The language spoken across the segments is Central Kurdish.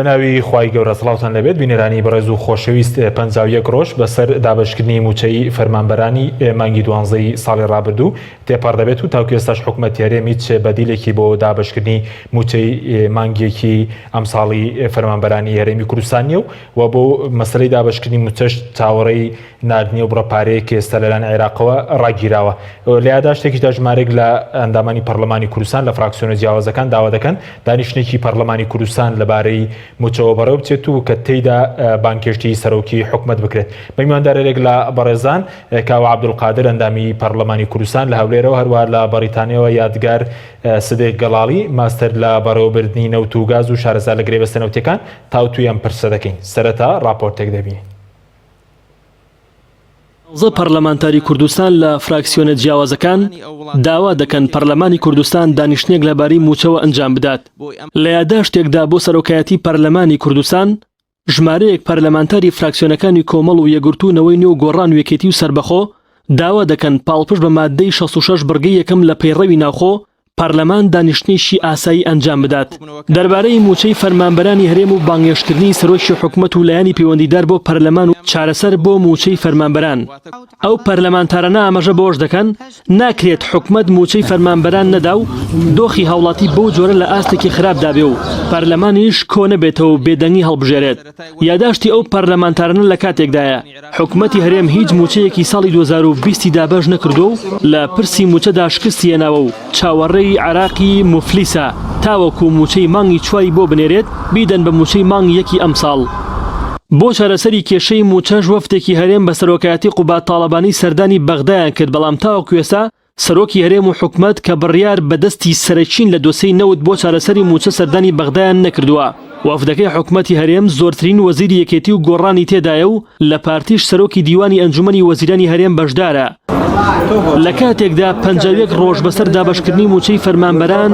بە ناوی خوای گەورە سڵاوتان لێبێت بینەرانی بەڕێز و خۆشەویست 51 ڕۆژ بەسەر دابەشکردنی مووچەی فەرمانبەرانی مانگی دوانزەی ساڵی ڕابردوو تێپەڕ دەبێت و تاوکو ئێستاش حکومەتی هەرێم هیچ بەدیلێکی بۆ دابەشکردنی مووچەی مانگێکی ئەمساڵی فەرمانبەرانی هەرێمی کوردستان نییە و و بۆ مەسەلەی دابەشکردنی مووچەش چاوەڕێی ناردنی ئەو بڕە پارەیە کە ئێستا لەلایەن عێراقەوە ڕاگیراوە. لە یاداشتێکیشدا ژمارەیەک لە ئەندامانی پەرلەمانی کوردستان لە فراکسیۆنە جیاوازەکان داوا دەکەن دانیشتنێکی پەرلەمانی کوردستان لەبارەی مووچەوە بەڕێوە بچێت و کە تێیدا بانگهێشتی سەرۆکی حکومەت بکرێت. بە میواندارێک لە بەڕێزان کاوە عەبدولقادر ئەندامی پەرلەمانی کوردستان لە هەولێرەوە هەروەها لە بەڕیتانیاوە یادگار سدیق گەڵاڵی ماستەر لە بەڕێوەبردنی نەوت و گاز و شارەزا لە گرێبەستە نەوتیەکان تاوتوێی ئەم پرسە دەکەین. سەرەتا ڕاپۆرتێک دەبینین. 15 پەرلەمانتاری کوردستان لە فراکسیۆنە جیاوازەکان داوا دەکەن پەرلەمانی کوردستان دانیشتنێک لەبارەی مووچەوە ئەنجام بدات. لە یاداشتێکدا بۆ سەرۆکایەتی پەرلەمانی کوردستان، ژمارەیەک پەرلەمانتاری فراکسیۆنەکانی کۆمەڵ و یەکگرتوو و نەوەی نوێ و گۆڕان و یەکێتی و سەربەخۆ داوا دەکەن پاڵپشت بە ماددەی 66 بڕگەی یەکەم لە پەیڕەوی ناوخۆ پەرلەمان دانیشتنێکی ئاسایی ئەنجام بدات دەربارەی مووچەی فەرمانبەرانی هەرێم و بانگهێشتکردنی سەرۆکی حکومەت و لایەنی پەیوەندیدار بۆ پەرلەمان و چارەسەر بۆ مووچەی فەرمانبەران. ئەو پەرلەمانتارانە ئاماژە بەوەش دەکەن، ناکرێت حکومەت مووچەی فەرمانبەران نەدا و دۆخی هاوڵاتی بەو جۆرە لە ئاستێکی خراپدا بێ و پەرلەمانیش کۆنەبێتەوە و بێدەنگی هەڵبژێرێت. یاداشتی ئەو پەرلەمانتارانە لە کاتێکدایە، حکومەتی هەرێم هیچ مووچەیەکی ساڵی 2020 ی دابەش نەکردووە و لە پرسی مووچەدا شکستی هێناوە و چاوەڕێی عێراقی موفلیسە تاوەکو مووچەی مانگی چواری بۆ بنێرێت بیدەن بە مووچەی مانگی یەکی ئەمساڵ. بۆ چارەسەری کێشەی مووچەش وەفدێکی هەرێم بە سەرۆکایەتی قوباد تاڵەبانی سەردانی بەغدایان کرد بەڵام تاوەکو ئێستا سەرۆکی هەرێم و حکومەت کە بڕیار بەدەستی سەرەکین لە دۆسێی نەوت بۆ چارەسەری مووچە سەردانی بەغدایان نەکردووە. وەفدەکەی حکومەتی هەرێم زۆرترین وەزیری یەکێتی و گۆڕانی تێدایە و لە پارتیش سەرۆکی دیوانی ئەنجومەنی وەزیرانی هەرێم بەشدارە. لە کاتێکدا 51 ڕۆژ بەسەر دابەشکردنی مووچەی فەرمانبەران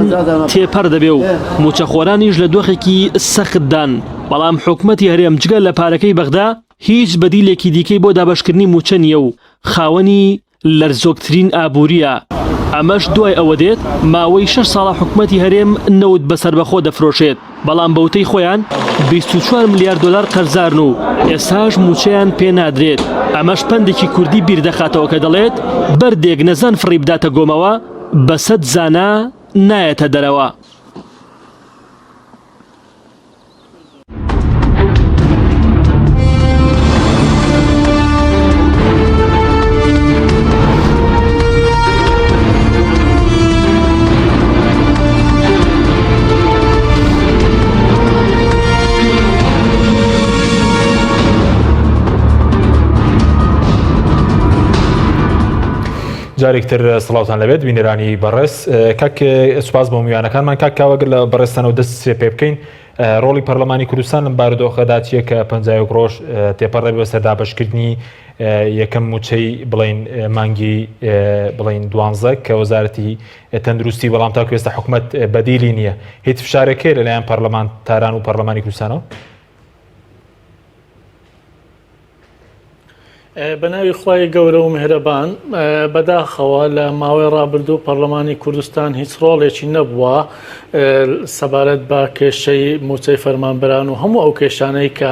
تێپەڕ دەبێ و مووچەخۆرانیش لە دۆخێکی سەختدان، بەڵام حکومەتی هەرێم جگە لە پارەکەی بەغدا هیچ بەدیلێکی دیکەی بۆ دابەشکردنی مووچە نییە و خاوەنی لەرزۆکترین ئابوورییە، ئەمەش دوای ئەوە دێت ماوەی شەش ساڵە حکومەتی هەرێم نەوت بە سەربەخۆ دەفرۆشێت، بەڵام بەوتەی خۆیان 24 ملیار دۆلار قەرزارن و ئێستاش مووچەیان پێ نادرێت، ئەمەش پەندێکی کوردی بیر دەخاتەوە کە دەڵێت، بەردێک نەزان فڕی بداتە گۆمەوە، بە سەد زانا نایەتە دەرەوە. جارێکتر سڵاوتان لەبێت بینەرانی بەڕێز کاک سوپاس بۆ میوانەکانمان کاک کاوەگەر لە بەڕێزتانەوە دەست پێ بکەین ڕۆڵی پەرلەمانی کوردستان لەم بارودۆخەدا چییە کە 51 ڕۆژ تێپەڕ دەبێت بەسەر دابەشکردنی یەکەم موچەی بڵین مانگی بڵین دوانزە کە وەزارەتی تەندروستی بەڵام تاکو ئێستا حکومەت بەدیلی نییە هیچ فشارێک هەیە لەلایەن پەرلەمان تاران و پەرلەمانی کوردستانەوە؟ بەناوی خوای گەورە و میهرەبان بەداخەوە لە ماوەی ڕابردوو پەرلەمانی کوردستان هیچ ڕۆڵێکی نەبووە سەبارەت بە کێشەی موچەی فەرمانبەران و هەموو ئەو کێشانەی کە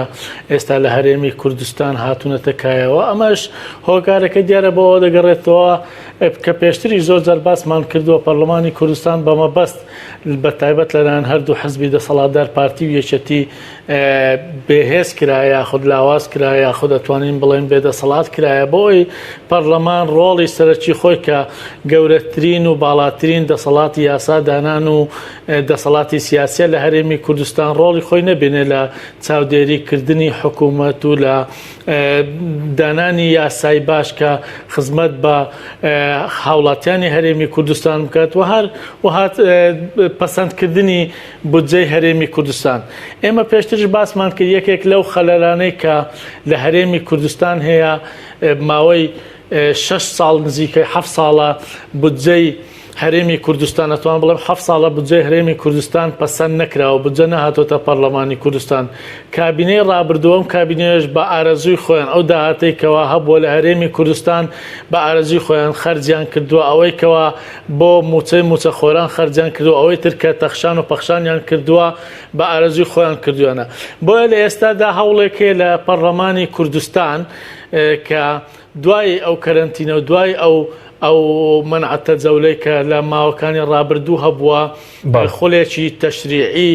ئێستا لە هەرێمی کوردستان هاتوونەتە کایەوە ئەمەش هۆکارەکە دیارە بۆ دەگەڕێتەوە کە پێشتری زۆر جار باسمان کردووە پەرلەمانی کوردستان بەمەبەست بە تایبەت لەلایەن هەردوو حزبی دەسەڵاتدار پارتی و یەکێتی بێهێز کرا یاخود لاواز کرا یاخود ئەتوانین بڵێن بێدەسەڵات کرایە بۆ ئەوی پەرلەمان ڕۆڵی سەرەکی خۆی کە گەورەترین و باڵاترین دەسەڵاتی یاسا دانان و دەسەڵاتی سیاسیە لە هەرێمی کوردستان ڕۆڵی خۆی نەبینێ لە چاودێری کردنی حکوومەت و لە دانانی یاسای باش کە خزمەت بە هاوڵاتیانی هەرێمی کوردستان بکات و هەر وهات پەسەندکردنی بودجەی هەرێمی کوردستان. ئێمە پێشتریش باسمان کرد یەکێک لەو خەلەلانەی کە لە هەرێمی کوردستان هەیە ماوەی شەش ساڵ نزیکەی حەفت ساڵە بودجەی. هەرێمی کوردستان ئەتوان بڵێم حەفت ساڵە بودجەی هەرێمی کوردستان پەسەند نەکراوە، بودجە نەهاتۆتە پەرلەمانی کوردستان. کابینەی ڕابردوو ئەم کابینەیەش بە ئارەزووی خۆیان ئەو داهاتەی کەوا هەبووە لە هەرێمی کوردستان بە ئارەزووی خۆیان خەرجیان کردووە، ئەوەی کەوا بۆ مووچەی مووچەخۆران خەرجیان کردووە، ئەوەی تر کە تەخشان و پەخشانیان کردووە بە ئارەزووی خۆیان کردوویانە. بۆیە لە ئێستادا هەوڵێک هەیە لە پەرلەمانی کوردستان کە دوای ئەو کەرەنتینە و دوای ئەو ئەو مەنع تەجەولەی کە لە ماوەکانی ڕابردوو هەبووە خولێکی تەشریعی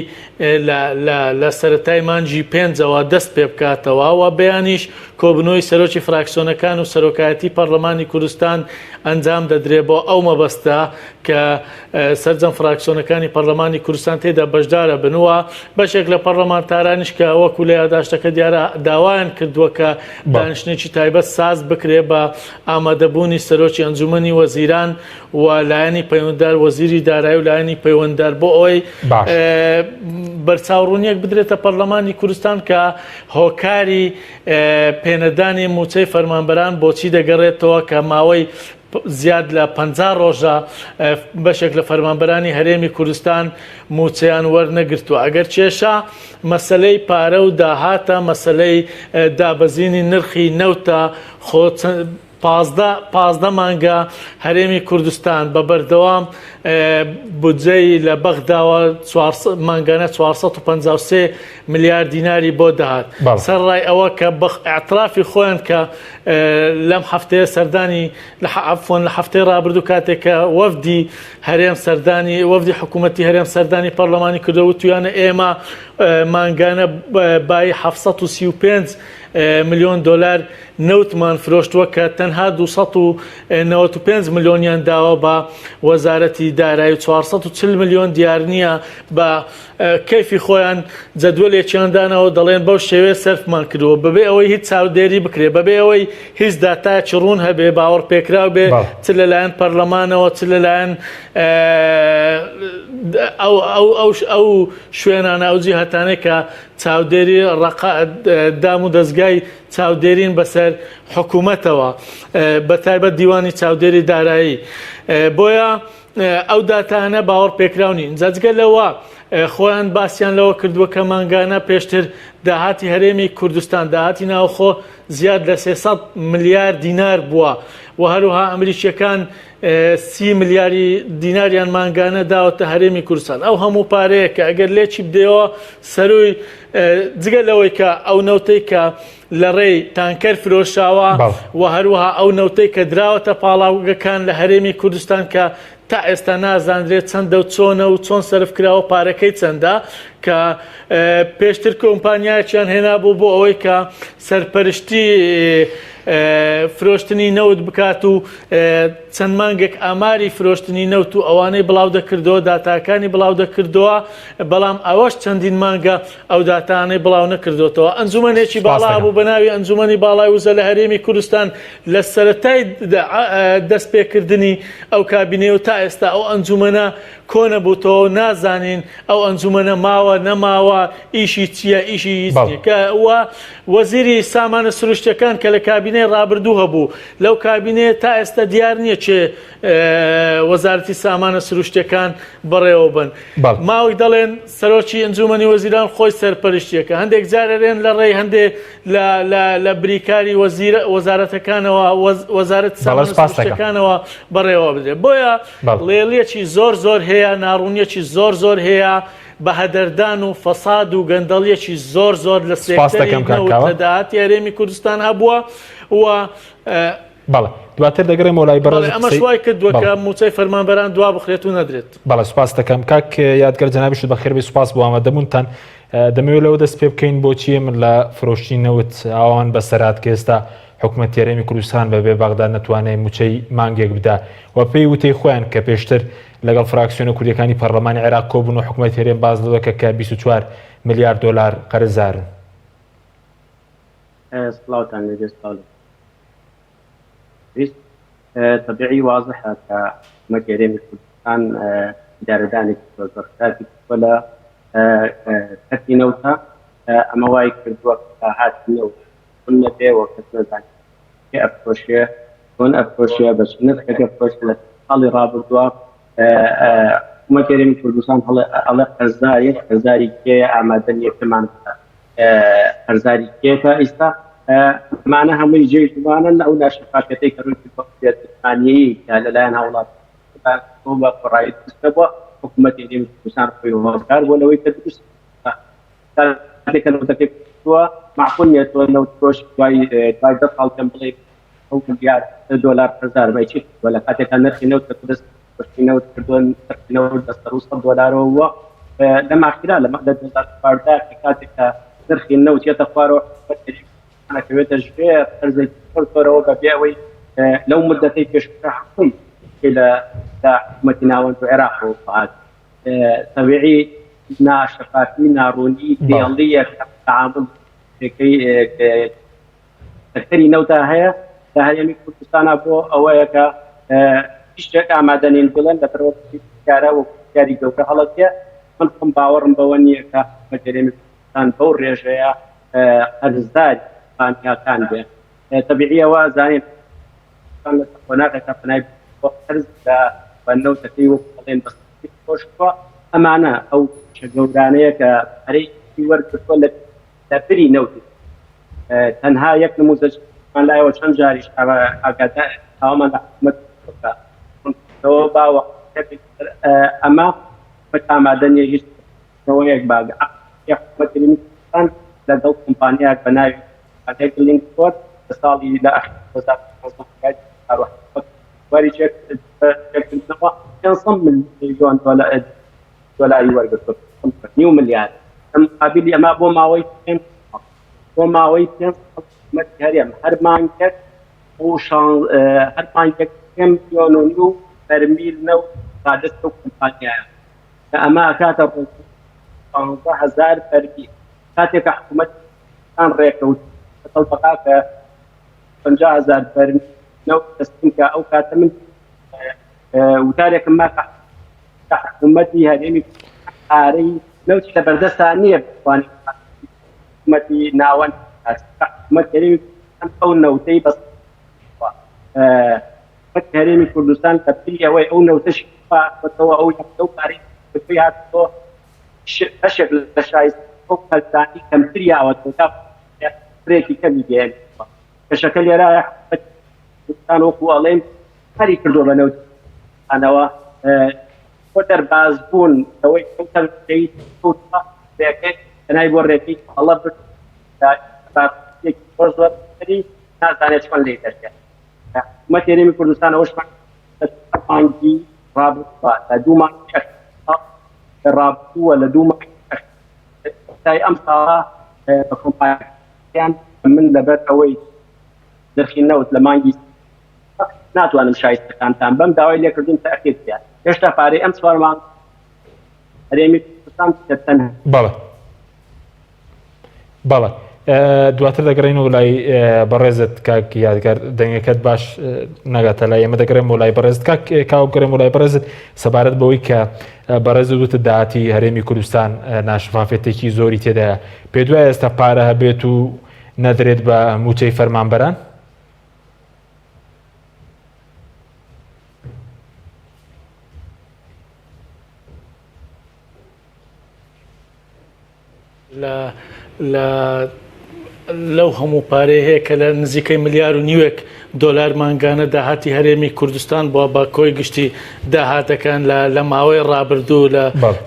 لە سەرەتای مانگی پێنجەوە دەست پێ بکاتەوە و بەیانیش کۆبنەوەی سەرۆکی فراکسیۆنەکان و سەرۆکایەتی پەرلەمانی کوردستان ئەنجام دەدرێ بۆ ئەو مەبەستە کە سەرجەم فراکسیۆنەکانی پەرلەمانی کوردستان تێدا بەشدارە بن و بەشێک لە پەرلەمانتارانیش کە وەکو لە یاداشتەکە دیارە داوایان کردووە کە دانیشتنێکی تایبەت ساز بکرێ بە ئامادەبوونی سەرۆکی ئەنجومەنی وەزیران و لایەنی پەیوەنددار وەزیری دارایی و لایەنی پەیوەنددار بۆ ئەوەی بەرچاوڕوونیەک بدرێتە پەرلەمانی کوردستان کە هۆکاری پێنەدانی مووچەی فەرمانبەران بۆچی دەگەڕێتەوە کە ماوەی زیاد لە 50 ڕۆژە بەشێک لە فەرمانبەرانی هەرێمی کوردستان مووچەیان وەرنەگرتووە. ئەگەر کێشە مەسەلەی پارە و داهاتە، مەسەلەی دابەزینی نرخی نەوتە، خۆ 15 مانگە هەرێمی کوردستان بە بەردەوام بودجەی لە بەغداوە مانگانە 453 ملیار دیناری بۆ دەهات. سەرەڕای ئەوە کە بە ئیعترافی خۆیان کە لەم هەفتەیە سەردانی عەفوەن لە هەفتەی ڕابردوو کاتێک کە وەفدی هەرێم سەردانی وەفدی حکوومەتی هەرێم سەردانی پەرلەمانی کردەوە وتویانە ئێمە مانگانە بایی 735 ملیۆن دۆلار نەوتمان فرۆشتووە کە تەنها 295 ملیۆنیان داوە بە وەزارەتی دارایی و 440 ملیۆن دیار نییە بە کەیفی خۆیان جەدوەلێکیان داناوە دەڵێن بەو شێوەیە سەرفمان کردووە بەبێ ئەوەی هیچ چاودێری بکرێ بەبێ ئەوەی هیچ داتایەکی ڕوون هەبێ باوەڕ پێکراو بێ چ لەلایەن پەرلەمانەوە چ لەلایەن ئەو ئەو ئەو ئەو شوێنانە ئەو جیهەتانەی کە چاودێری ڕەقە دام و دەزگای چاودێرین بەسەر حکوومەتەوە بە تایبەت دیوانی چاودێری دارایی بۆیە ئەو داتانە باوەڕپێکراو نین. جا جگە لەوە خۆیان باسیان لەوە کردووە کە مانگانە پێشتر داهاتی هەرێمی کوردستان داهاتی ناوخۆ زیاد لە 300 ملیار دینار بووە و هەروها ئەمریکیەکان سی ملیاری دیناریان مانگانە داوەتە هەرێمی کوردستان ئەو هەموو پارەیە کە ئەگەر لێکی بدەیەوە سەروی جگە لەوەی کە ئەو نەوتەی کە لە ڕێی تانکەر فرۆشراوە و هەروەها ئەو نەوتەی کە دراوەتە پاڵاوگەکان لە هەرێمی کوردستان کە تا ئێستا نازانرێت چەندە و چۆنە و چۆن سەرف کراوە پارەکەی چەندە کە پێشتر کۆمپانیایەکیان هێنابوو بۆ ئەوەی کە سەرپەرشتی فرۆشتنی نەوت بکات و چەند مانگێک ئاماری فرۆشتنی نەوت و ئەوانەی بڵاو دەکردەوە داتاکانی بڵاو دەکردەوە بەڵام ئەوەش چەندین مانگە ئەو داتانەی بڵاو نەکردۆتەوە. ئەنجومەنێکی باڵا هەبوو بە ناوی ئەنجومەنی باڵای وزە لە هەرێمی کوردستان لە سەرەتای دەستپێکردنی ئەو کابینەیە و تا ئێستا ئەو ئەنجومەنە کۆنەبووتەوە و نازانین ئەو ئەنجومەنە ماوە نەماوە ئیشی چییە ئیشی هیچ نییە کە و وەزیری سامانە سروشتیەکان کە لە کابینەی ڕابردوو هەبوو لەو کابینەیە تا ئێستا دیار نییە کێ وەزارەتی سامانە سروشتیەکان بەڕێوەبەن. ماوەک دەڵێن سەرۆکی ئەنجومەنی وەزیران خۆی سەرپەرشتیەکە هەندێک جار ئەرێن لە ڕێی هەندێ لە بریکاری وەزیر وەزارەتەکانەوە وەزارەت سامانە سروشتیەکانەوە بەڕێوە بدرێت بۆیە ڵێڵیەکی زۆر زۆر هەیە ناڕوونیەکی زۆر زۆر هەیە بە هەدەردان و فەساد و گەندەڵیەکی زۆر زۆر لە سێکتەری نەوت لە داهاتی هەرێمی کوردستان هەبووە و بەڵێ دواتر دەگەڕێمەوە لای بەڕێز بەڵێ ئەمەش وای کردووە کە مووچەی فەرمانبەران دوا بخرێت و نەدرێت. بەڵێ سوپاست دەکەم کاک یادگەر جەنابیشت بەخێر بێی سوپاس بۆ ئامادەبوونتان دەمەوێت لەوە دەست پێ بکەین بۆچی ئێمە لە فرۆشتنی نەوت ئاوان بەسەرات کە ئێستا حکومەتی هەرێمی کوردستان بەبێ بەغدا نەتوانێت مووچەی مانگێک بدا و پێی وتەی خۆیان کە پێشتر لەگەڵ فراکسیۆنە کوردیەکانی پەرلەمانی عێراق کۆبوون و حکومەتی هەرێم باس لەوە کە کە 24 ملیار دۆلار قەرزارن. سڵاوتان لێبێ سڵاو لە ویست تەبیعی وازحە کە حکومەتی هەرێمی کوردستان ئیدارەدانێکی زۆر زۆر خراپی کردووە لە کەرتی نەوتە ئەمە وای کردووە کە داهاتی نەوت ون نەبێ و کەس نەزانێت کێ ئەفرۆشێ چۆن ئەفرۆشێ بە چ نرخێک ئەفرۆشێ لە ساڵی ڕابردووە. حکوومەتی هەرێمی کوردستان ئەڵێ قەرزارین، قەرزاری کێیە ئامادە نییە پێمان بڵێ قەرزاری کێ تا ئیستا. ئەمانە هەمووی جێی گومانن ئەو ناشەفافیەتەی کە ڕووی کردووە بێ کە لەلایەن هاوڵاتیان بە خۆڕایی دروست نەبووە، حکوومەتی هەرێمی کوردستان خۆی هۆکار بووە لەوەی کە دروست کاتێک کە نەوتەکەی فرۆشتووە مەعقول نییە تۆ نەوت فرۆش دوای دوای دە ساڵ پێم بڵێی ئەو ملیار دۆلار قەرزارم ئەی چی کردووە لە کاتێکا نرخی نەوت کە تۆ دەست فرۆشتنی نەوت کردووە نرخی نەوت لە سەروو 100 دۆلارەوە بووە لەم ئاخیرا لە 2014 کە کاتێک کە نرخی نەوت یەتە خوارەوە حکومەت هەرێمی کوردستان ئەکەوێتە ژێر قەرزێکی زۆر زۆرەوە بەبێ ئەوەی لەو مدەتەی پێشووتر حکوم لە حکومەتی ناوەند و عێراقەوە هات تەبیعی ناشەفافی ناڕوونی گێڵییە کە تەعامول ەکەی سەکتەری نەوتا هەیە لە هەرێمی کوردستانە بۆ ئەوەیە کە هیچ شتێک ئامادە نین بڵێن لەبەرئەوە پرسیارە و پرسیاری گەورە هەڵەتیە من خۆم باوەڕم بەوە نییە کە حکومەتی هەرێمی کوردستان بەو ڕێژەیە قەرزداری کۆمپانیاکان بێ تەبیعیەوە زانین کوردستان لە قۆناغێکا پەنای بۆ قەرز لە بە نەوتەکەی وەکو بەڵێن بە خۆشوە ئەمانە ئەو کێشە گەورانەیە کە پارەی وەرگرتووە لە لە بری نەوتی تەنها یەک نموزەجمان لایەوە چەند جاریش ئاگادار داوامان لە حکومەت کردووە باوە ئەمە ئامادە نییە هیچ نەوەیەک باگ حکومەت هەرێمی کوردستان لەگەڵ کۆمپانیایەک بە ناوی کۆمپانیای گلینکۆر لە ساڵی لە ئەخیر 2016 واری چێکردنەوە 500 ملیۆن دۆلاری وەرگرتووە، نیو ملیار لە مقابلی ئەمە بۆ ماوەی پێنج ساڵ بۆ ماوەی پێنج ساڵ حکومەتی هەرێم هەر مانگێک بۆ هەر مانگێک سێ ملیۆن و نیو بەرمیل نەوت ڕادەست ئەو کۆمپانیایە کە ئەمە ئەکاتە ڕۆژانە 15000 بەرمیل کاتێک کە حکومەت ڕێکەوت لەگەڵ بەغا کە 50000 بەرمیل نەوت تەسلیم کە ئەو کاتە من وتارێکم ما کە حکوومەتی هەرێمی پارەی نەوتی لە بەردەستا نییە بتوانێت حکوومەتی ناوەند حکوومەت هەرێمی ئەو نەوتەی بەس حکوومەتی هەرێمی کوردستان لە بری ئەوەی ئەو نەوتەش بەتەوە ئەو ئەو پارەی پێی هاتەوە بەشێک لە شایستە ئەو قەرزانی کەمتر یاوەتەوە تا برێکی کەمی بێنێتەوە کەشەکە لێرە حکوومەتی کوردستان وەکو ئەڵێن کاری کردووە بە نەوت ئەنەوە بۆ دەرباز بوون ئەوەی ڕێکەی تەنای بۆ ڕێکەی هەڵە برد زۆر زۆر نازانێت چۆن لێی دەرچێت حکوومەت هەرێمی کوردستان ئەوەشمان مانگی ڕابردووە لە دوو مانگی ڕابردووە لە دوو مانگی ئەم ساڵە بە کۆمپانیان من لەبەر ئەوەی نرخی نەوت لە مانگی ناتوانم شایستەکانتان بەم داوای لێکردون تاخیر بکات هێشتا پارەی ئەم چوار مانگ هەرێمی کوردستان کە تەنها بەڵێ بەڵێ دواتر دەگەڕێینەوە لای بەڕێزت کاک یادگار دەنگەکەت باش ناگاتە لای ئێمە دەگەڕێم بۆ لای بەڕێزت کاک کاو بگەڕێم بۆ لای بەڕێزت سەبارەت بەوەی کە بەڕێزت وتت داهاتی هەرێمی کوردستان ناشفافێتێکی زۆری تێدایە پێ دوای ئێستا پارە هەبێت و نەدرێت بە موچەی فەرمانبەران؟ لە لە لەو هەموو پارەیە هەیە کە لە نزیکەی ملیار و نیوێک دۆلار مانگانە داهاتی هەرێمی کوردستان بووە بە کۆی گشتی داهاتەکان لە لە ماوەی ڕابردوو لە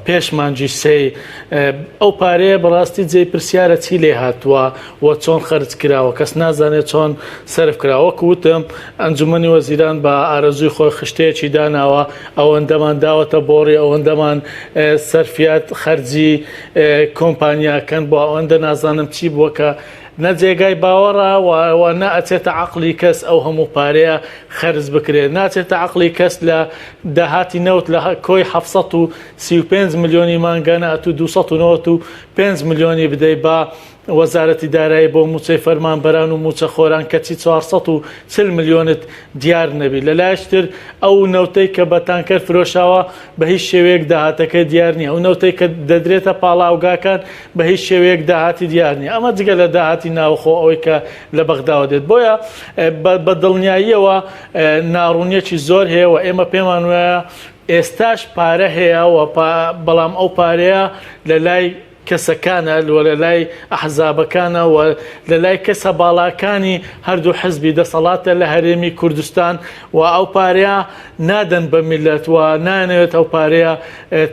پێش مانگی سێی ئەو پارەیە بەڕاستی جێی پرسیارە چی لێ هاتووە و چۆن خەرج کراوە کەس نازانێت چۆن سەرف کراوە وەک وتم ئەنجومەنی وەزیران بە ئارەزووی خۆی خشتەیەکی داناوە ئەوەندەمان داوەتە بۆڕی ئەوەندەمان سەرفیات خەرجی کۆمپانیاکەن بۆ ئەوەندە نازانم چی بووە کە نە جێگای باوەڕە و نە ئەچێتە عەقڵی کەس ئەو هەموو پارەیە خەرج بکرێت ناچێتە عەقڵی کەس لە داهاتی نەوت لە کۆی 735 ملیۆنی مانگانە ئەتوو 295 ملیۆنی بدەی بە. وەزارەتی دارایی بۆ مووچەی فەرمانبەران و مووچەخۆران کەچی 440 ملیۆنت دیار نەبی. لە لایەکی تر ئەو نەوتەی کە بە تانکەر فرۆشاوە بە هیچ شێوەیەک داهاتەکەی دیار نییە، ئەو نەوتەی کە دەدرێتە پاڵاوگاکان بە هیچ شێوەیەک داهاتی دیار نییە، ئەمە جگە لە داهاتی ناوخۆ ئەوەی کە لە بەغداوە دێت. بۆیە بە دڵنیاییەوە ناڕوونیەکی زۆر هەیە و ئێمە پێمان وایە ئێستاش پارە هەیە و بەڵام ئەو پارەیە لە لای کەسەکانە و لە لای ئەحزابەکانە و لە لای کەسە باڵاکانی هەردوو حزبی دەسەڵاتە لە هەرێمی کوردستان و ئەو پارەیە نادەن بە میللەت و نایانەوێت ئەو پارەیە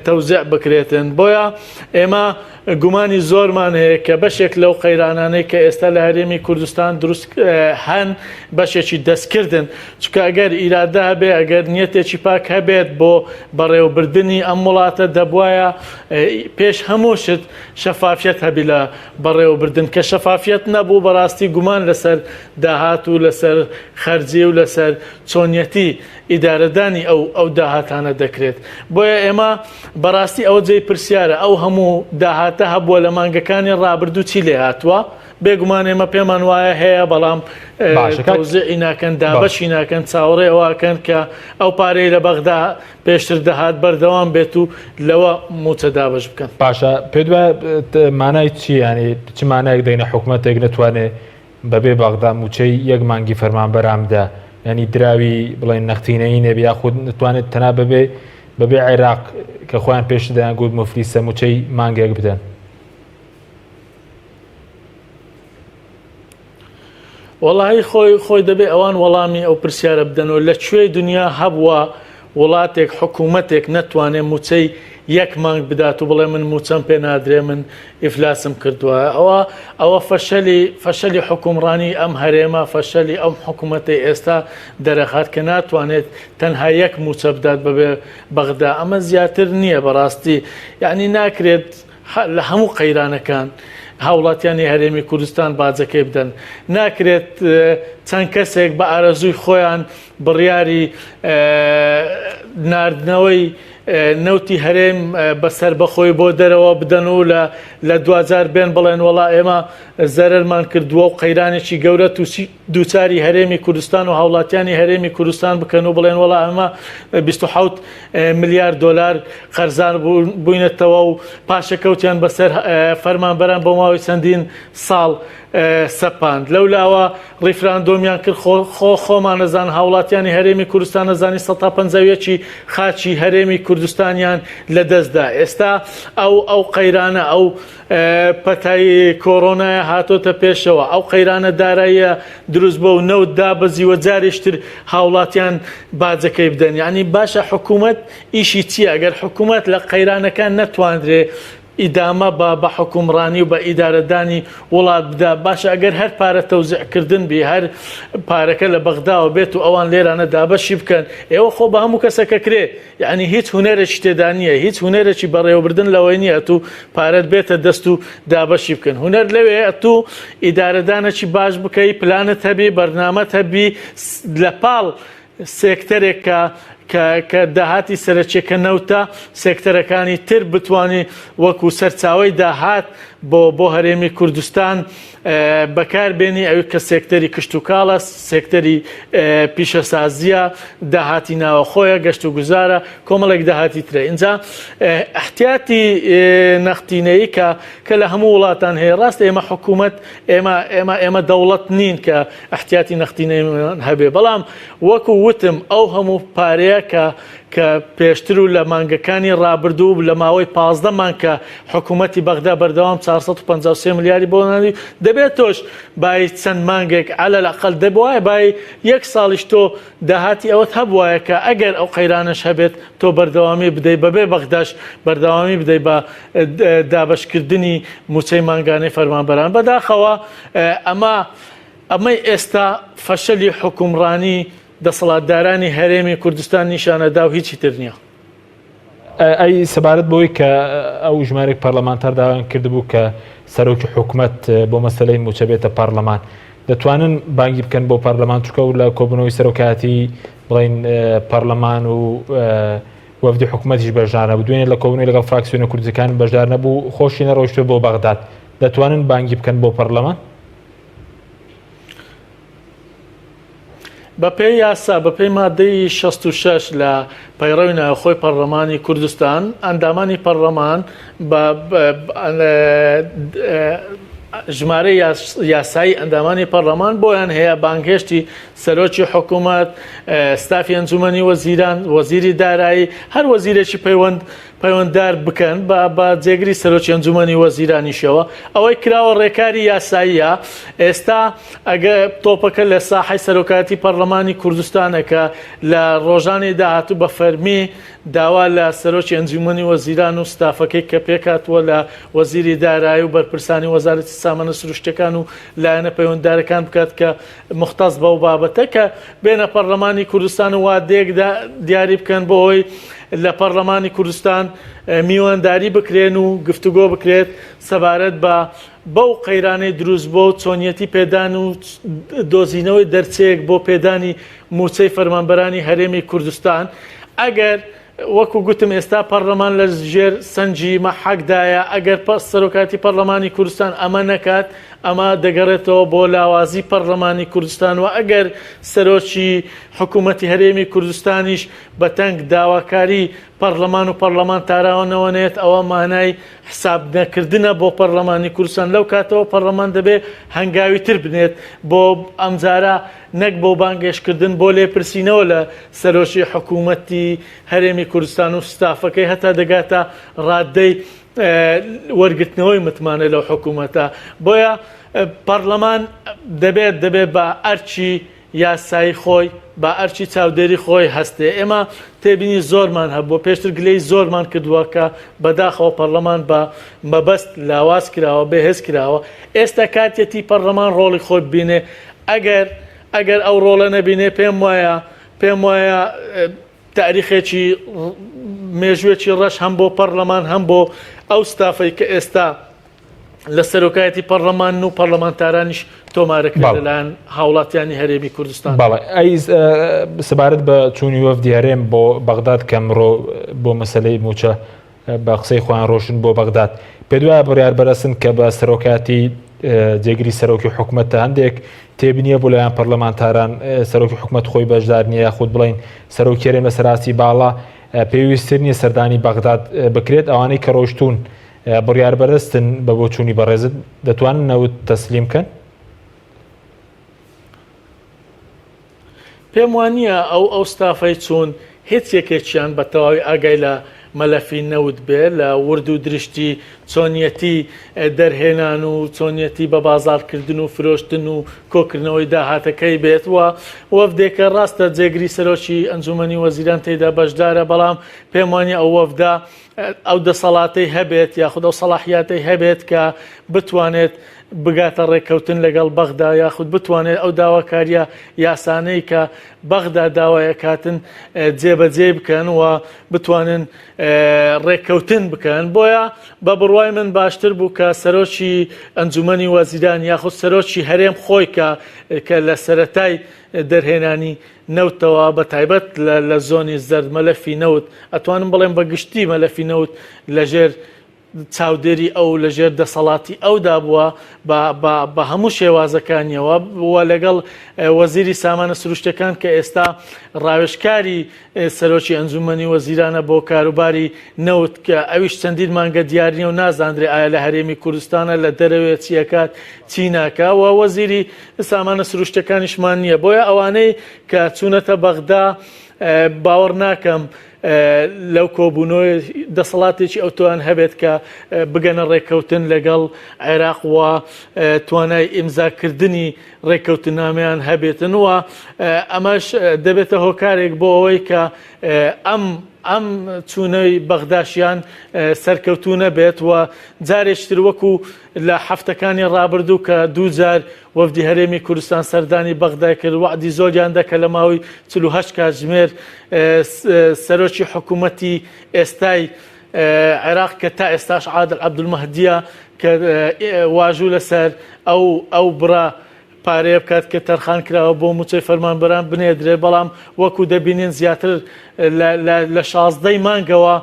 تەوزیع بکرێتن. بۆیە ئێمە گومانی زۆرمان هەیە کە بەشێک لەو قەیرانانەی کە ئێستا لە هەرێمی کوردستان دروست هەن بەشێکی دەستکردن، چونکە ئەگەر ئیرادە هەبێ، ئەگەر نیەتێکی پاک هەبێت بۆ بەڕێوەبردنی ئەم وڵاتە دەبوایە پێش هەموو شت شەفافیەت هەبی لە بەڕێوەبردن، کە شەفافیەت نەبوو بەڕاستی گومان لەسەر داهات و لەسەر خەرجی و لەسەر چۆنیەتی ئیدارەدانی ئەو ئەو داهاتانە دەکرێت. بۆیە ئێمە بەڕاستی ئەوە جێی پرسیارە ئەو هەموو داهاتە هەبووە لە مانگەکانی ڕابردوو چی لێ هاتووە؟ بێگومان ئێمە پێمان وایە هەیە بەڵام تەوزیعی ناکەن دابەشی ناکەن چاوەڕێ ئەوەکەن کە ئەو پارەی لە بەغدا پێشتر دەهات بەردەوام بێت و لەوە مووچە دابەش بکەن. باشە پێت وایە مانای چی یانی چ مانایەک دەینە حکومەتێک نەتوانێ بەبێ بەغدا مووچەی یەک مانگی فەرمانبەران بدا یانی دراوی بڵێن نەختینەیی نەبێ یاخود نتوانێت تەنها بەبێ بەبێ عێراق کە خۆیان پێشتر دەیان گوت موفلیسە مووچەی مانگێک بدەن؟ وەڵاهی خۆی خۆی دەبێ ئەوان وەڵامی ئەو پرسیارە بدەنەوە لە کوێی دنیا هەبووە وڵاتێک حکوومەتێک نەتوانێ مووچەی یەک مانگ بدات و بڵێ من مووچەم پێ نادرێ من ئیفلاسم کردووە ئەوە ئەوە فەشەلی فەشەلی حکومڕانی ئەم هەرێمە فەشەلی ئەم حکوومەتەی ئێستا دەرەخات کە ناتوانێت تەنها یەک مووچە بدات بەبێ بەغدا ئەمە زیاتر نییە بەڕاستی یعنی ناکرێت لە هەموو قەیرانەکان هاوڵاتیانی هەرێمی کوردستان باجەکەی بدەن. ناکرێت چەند کەسێک بە ئارەزووی خۆیان بڕیاری ناردنەوەی نەوتی هەرێم بە سەربەخۆی بۆ دەرەوە بدەن و لە دواجار بێن بڵێن وەڵا ئێمە زەرەرمان کردووە و قەیرانێکی گەورە تووشی دووچاری هەرێمی کوردستان و هاوڵاتیانی هەرێمی کوردستان بکەن و بڵێن وەڵا ئەمە 27 ملیار دۆلار قەرزار بووینەتەوە و پاشەکەوتیان بەسەر فەرمانبەران بۆ ماوەی چەندین ساڵ سەپاند. لەولاوە ڕیفراندۆمیان کرد خۆ خۆمان نەزان هاوڵاتیانی هەرێمی کوردستان نەزانی 151 خاچی هەرێمی کوردستانیان لەدەستدا. ئێستا ئەو ئەو قەیرانە ئەو پەتای کۆرۆنایە هاتۆتە پێشەوە، ئەو قەیرانە داراییە دروست بووە و نەوت دابەزیوە جارێکی تر هاوڵاتیان باجەکەی بدەن. یانی باشە حکوومەت ئیشی چییە؟ ئەگەر حکوومەت لە قەیرانەکان نەتوانرێ ئیدامە بە بە حوکمڕانی و بە ئیدارەدانی وڵات بدا، باشە ئەگەر هەر پارە تەوزیعکردن بی، هەر پارەکە لە بەغداوە بێت و ئەوان لێرانە دابەشی بکەن، ئێوە خۆ بە هەموو کەسەکە کرێ. یەعنی هیچ هونەرێکی تێدا نییە، هیچ هونەرێکی بەڕێوەبردن لەوەی نییە ئەتوو پارەت بێتە دەست و دابەشی بکەن. هونەر لەوێ ئەتوو ئیدارەدانێکی باش بکەی، پلانت هەبی، بەرنامەت هەبی، لە پاڵ سێکتەرێک کە کە کە داهاتی سەرەکیەکە نەوتە، سێکتەرەکانی تر بتوانی وەکو سەرچاوەی داهات بۆ بۆ هەرێمی کوردستان بەکار بێنی ئەوی کە سێکتەری کشتوکاڵە، سێکتەری پیشەسازییە، داهاتی ناوەخۆیە، گەشتوگوزارە، کۆمەڵێک داهاتی ترە. ئینجا ئیحتیاتی نەختینەیی کە کە لە هەموو وڵاتان هەیە، ڕاستە ئێمە حکوومەت ئێمە ئێمە ئێمە دەوڵەت نین کە ئیحتیاتی نەختینەیمان هەبێ، بەڵام وەکو وتم ئەو هەموو پارەیە کە کە پێشتر و لە مانگەکانی ڕابردوو و لە ماوەی 15 مانگ کە حکوومەتی بەغدا بەردەوام 453 ملیاری بۆ ناردی، دەبێت تۆش بای چەند مانگێک علی الاقل دەبوایە بای یەک ساڵیش تۆ داهاتی ئەوەت هەبوایە کە ئەگەر ئەو قەیرانەش هەبێت تۆ بەردەوامی بدەی بەبێ بەغداش بەردەوامی بدەی بە دابەشکردنی مووچەی مانگانەی فەرمانبەران. بەداخەوە ئەمە ئەمەی ئێستا فەشەلی حوکمڕانی دەسەڵاتدارانی هەرێمی کوردستان نیشانەدا و هیچی تر نییە. ئەی سەبارەت بەوەی کە ئەو ژمارێک پەرلەمانتار داوایان کردبوو کە سەرۆکی حکومەت بۆ مەسەلەی مووچە بێتە پەرلەمان دەتوانن بانگی بکەن بۆ پەرلەمان چونکە و لە کۆبوونەوەی سەرۆکایەتی بڵین پەرلەمان و وەفدی حکومەتیش بەشدار نەبوو دوێنێ لە کۆبوونەوەی لەگەڵ فراکسیۆنە کوردیەکان بەشدار نەبوو خۆشی نەڕۆیشتووە بۆ بەغداد. دەتوانن بانگی بکەن بۆ پەرلەمان؟ بەپێی یاسا، بەپێی مادەی 66 لە پەیڕەوی ناوخۆی پەڕلەمانی کوردستان، ئەندامانی پەڕلەمان بە ژمارەی یاسایی ئەندامانی پەڕلەمان بۆیان هەیە بانگهێشتی سەرۆکی حکوومەت، ستافی ئەنجومەنی وەزیران، وەزیری دارایی، هەر وەزیرێکی پەیوەند پەیوەنددار بکەن بە بە جێگری سەرۆکی ئەنجومەنی وەزیرانیشەوە. ئەوەی کراوە ڕێکاری یاساییە. ئێستا ئەگە تۆپەکە لە ساحەی سەرۆکایەتی پەڕلەمانی کوردستانە کە لە ڕۆژانی داهاتوو بە فەرمی داوا لە سەرۆکی ئەنجومەنی وەزیران و ستافەکەی کە پێکهاتووە لە وەزیری دارایی و بەرپرسانی وەزارەتی سامانە سروشتیەکان و لایەنە پەیوەنددارەکان بکات کە مختەس بەو بابەتە کە بێنە پەڕلەمانی کوردستان و وادەیەک دیاری بکەن بۆ ئەوەی لە پەڕلەمانی کوردستان میوانداری بکرێن و گفتوگۆ بکرێت سەبارەت بە بەو قەیرانەی دروست بۆ چۆنیەتی پێدان و دۆزینەوەی دەرچەیەک بۆ پێدانی مووچەی فەرمانبەرانی هەرێمی کوردستان. ئەگەر وەکو گوتم ئێستا پەڕلەمان لە ژێر سەنگی مەحەکدایە، ئەگەر سەرۆکایەتی پەڕلەمانی کوردستان ئەمە نەکات ئەمە دەگەڕێتەوە بۆ لاوازی پەڕلەمانی کوردستان و ئەگەر سەرۆکی حکوومەتی هەرێمی کوردستانیش بە تەنگ داواکاری پەڕلەمان و پەڕلەمانتارانەوە نێت ئەوە مانای حساب نەکردنە بۆ پەڕلەمانی کوردستان، لەو کاتەوە پەڕلەمان دەبێ هەنگاوی تر بنێت بۆ ئەمجارە نەک بۆ بانگێشتکردن بۆ لێپرسینەوە لە سەرۆکی حکوومەتی هەرێمی کوردستان و ستافەکەی هەتا دەگاتە ڕاددەی وەرگرتنەوەی متمانە لەو حکوومەتە. بۆیە پەڕلەمان دەبێت دەبێت بە ئەرکی یاسایی خۆی بە ئەرکی چاودێری خۆی هەستێ. ئێمە تێبینی زۆرمان هەبووە، پێشتر گلەیی زۆرمان کردووە کە بەداخەوە پەڕلەمان بە مەبەست لاواز کراوە، بێهێز کراوە. ئێستا کاتیەتی پەڕلەمان ڕۆڵی خۆی ببینێ. ئەگەر ئەگەر ئەو ڕۆڵە نەبینێ پێم وایە پێم وایە تاریخێکی مێژووێکی ڕەش هەم بۆ پەڕلەمان هەم بۆ ئەو ستافەی کە ئێستا لە سەرۆکایەتی پەڕلەمان و پەڕلەمانتارانیش تۆمارەکرێت لەلایەن هاوڵاتیانی هەرێمی کوردستان. بەڵێ ئەی سەبارەت بە چوونی وەفدی هەرێم بۆ بەغداد کە ئەمڕۆ بۆ مەسەلەی مووچە بە قسەی خۆیان ڕۆشتن بۆ بەغداد پێت وایە بڕیار بەرەسن کە بە سەرۆکایەتی جێگری سەرۆکی حکومەت تا هەندێک تێبینیە بۆ لایەن پەرلەمانتاران سەرۆکی حکومەت خۆی بەشدار نییە یاخود بڵین سەرۆکی هەرێم لە سەراستی باڵا پێویستتر نییە سەردانی بەغداد بکرێت ئەوانەی کە ڕۆشتون بڕیار بەرستن بە بۆچوونی بەڕێزت دەتوانن نەوت تەسلیم بکەن؟ پێم وانییە ئەو ئەو ستافەی چوون هیچ یەکێکیان بە تەواوی ئاگای لە مەلەفی نەوت بێ، لە ورد و درشتی چۆنیەتی دەرهێنان و چۆنیەتی بە بازاڕکردن و فرۆشتن و کۆکردنەوەی داهاتەکەی بێت و وەفدێکە ڕاستە جێگری سەرۆکی ئەنجومەنی وەزیران تێیدا بەشدارە، بەڵام پێم وانییە ئەو وەفدە ئەو دەسەڵاتەی هەبێت یاخود ئەو سەڵاحیاتەی هەبێت کە بتوانێت بگاتە ڕێککەوتن لەگەڵ بەغدا یاخود بتوانێت ئەو داواکاریە یاسانەی کە بەغدا داوای ئەکاتن جێبەجێی بکەن و بتوانن ڕێککەوتن بکەن. بۆیە بە بڕوای من باشتر بوو کە سەرۆکی ئەنجومەنی وەزیران یاخود سەرۆکی هەرێم خۆی کە کە لە سەرەتای دەرهێنانی نەوتەوە بە تایبەت لە زۆنی زەرد مەلەفی نەوت ئەتوانم بڵێم بە گشتی مەلەفی نەوت لەژێر چاودێری ئەو لەژێر دەسەڵاتی ئەودا بووە بە هەموو شێوازەکانیەوە و لەگەڵ وەزیری سامانە سروشتەکان کە ئێستا ڕاوێژکاری سەرۆکی ئەنجومەنی وەزیرانە بۆ کاروباری نەوت کە ئەویش چەندین مانگە دیار نییە و نازاندرێ ئایا لە هەرێمی کوردستانە لە دەرەوێ چیەکات چی ناکا و وەزیری سامانە سروشتەکانیشمان نییە بۆیە ئەوانەی کە چوونەتە بەغدا باوەڕ ناکەم لەو کۆبوونەوەی دەسەڵاتێکی ئەوتۆیان هەبێت کە بگەنە ڕێککەوتن لەگەڵ عێراق و توانای ئیمزاکردنی ڕێککەوتنامەیان هەبێتن و ئەمەش دەبێتە هۆکارێک بۆ ئەوەی کە ئەم ئەم چوونەی بەغداشیان سەرکەوتوو نەبێت و جارێکتر وەکو لە هەفتەکانی ڕابردوو کە دووجار وەفدی هەرێمی کوردستان سەردانی بەغدای کرد، وەعدی زۆریان دا کە لە ماوەی 48 کاتژمێر سەرۆکی حکوومەتی ئێستای عێراق کە تا ئێستاش عادل عەبدولمەهدیە کە واژوو لەسەر ئەو ئەو بڕە پارەیە بکات کە تەرخان کراوە بۆ مووچەی فەرمانبەران بنێردرێت، بەڵام وەکو دەبینین زیاتر لە شازدەی مانگەوە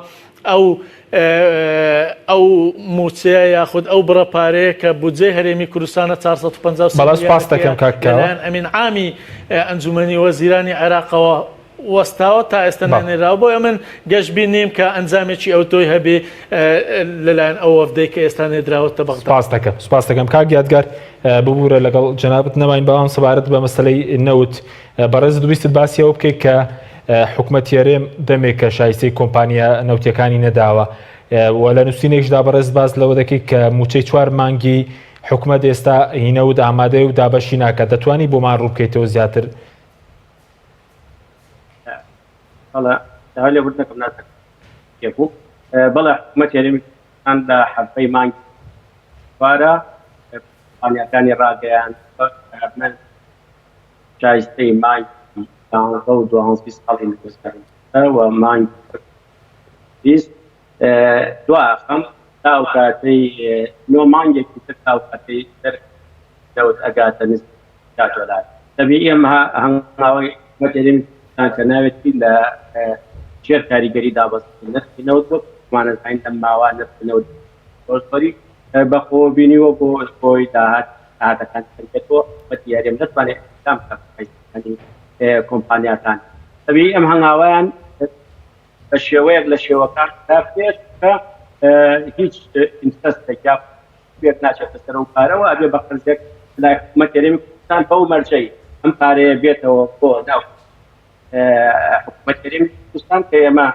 ئەو ئەو مووچەیە یاخود ئەو بڕە پارەیە کە بودجەی هەرێمی کوردستانە 453 بەڵێ سوپاست دەکەم کاک کاوە. لەلایەن ئەمین عامی ئەنجومەنی وەزیرانی عێراقەوە وەستاوە تا ئێستا نەنێراوە، بۆیە من گەشبین نیم کە ئەنجامێکی ئەوتۆی هەبێ لەلایەن ئەو وەفدەی کە ئێستا نێدراوەتە بەغدا. سپاست دەکەم سپاست دەکەم کاک یادگار ببوورە لەگەڵ جەنابت نەماین بەڵام سەبارەت بە مەسەلەی نەوت بەڕێزت ویستت باسی ئەوە بکەیت کە حکومەتی هەرێم دەمێکە شایستەی کۆمپانیا نەوتیەکانی نەداوە و لە نووسینێکشدا بەڕێز باس لەوە دەکەیت کە موچەی چوار مانگی حکومەت ئێستا هی نەوت ئامادەیە و دابەشی ناکات دەتوانی بۆمان ڕوو بکەیتەوە زیاتر؟ بەڵێ داوای لێبوردن دەکەم نازانم کێ بوو. بەڵێ حکومەتی هەرێمی کوردستان لە حەڤدەی مانگی چوارە کۆمپانیاکانی ڕاگەیاند من شایستەی مانگی یانزە و دوانزەی ساڵی 2019 و مانگی 20 دواخەم تا ئەو کاتەی نۆ مانگێکی تر تا ئەو کاتەی تر نەوت ئەگاتە نزیک دۆلار. تەبیعی ئەم هەنگاوەی حکومەتی هەرێمی کوردستان کە ناوێتی لە ژێر کاریگەری دابەزینی نرخی نەوت وەک خۆمان ئەزانین لەم ماوە نرخی نەوت زۆر زۆری بەخۆوە بینیوە بۆ بۆی داهات داهاتەکان کەم بێتەوە حکومەتی هەرێم نەتوانێت ئیلتزام بکات بە شایستەکانی کۆمپانیاکان. تەبیعی ئەم هەنگاوەیان بە شێوەیەک لە شێوەکان خراپ بێت کە هیچ interest ێک یا پێک ناچێتە سەر ئەو پارەوە ئەبێ بە قەرزێک لای حکوومەت هەرێمی کوردستان بەو مەرجەی ئەم پارەیە بێتەوە بۆ ناو حکوومەت هەرێمی کوردستان کە ئێمە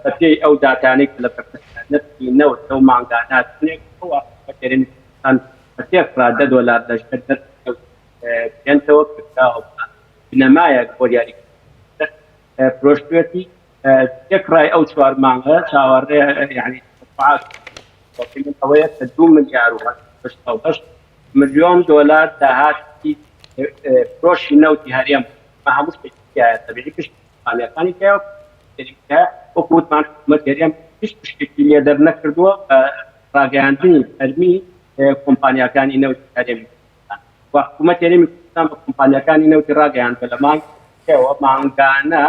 بەپێی ئەو داتانەی کە لە بەردەستە نرخی نەوت لەو مانگانە چنێک بووە حکوومەت هەرێمی کوردستان بە تێکڕا دە دۆلار لە ژێر نرخی نەوت بێنتەوە کە کراوە بە بنەمایەک بۆ دیاریکردنی نرخ فرۆشتوێتی تێکڕای ئەو چوار مانگە چاوەڕێ یعنی من ئەوەیە کە دو ملیار و هەشت ملیۆن دۆلار داهاتی فرۆشی نەوتی هەرێم بە هەموو شتێکی تیایە تەبیعی پشت کۆمپانیاکانی تیایە وەکو وتمان حکومەت هەرێم هیچ پشتێکی لێ دەرنەکردووە بە ڕاگەیاندنی فەرمی کۆمپانیاکانی نەوتی هەرێمی و حکوومەتی هەرێمی کوردستان بە کۆمپانیاکانی نەوتی ڕاگەیاندوە لە مانگی سێوە مانگانە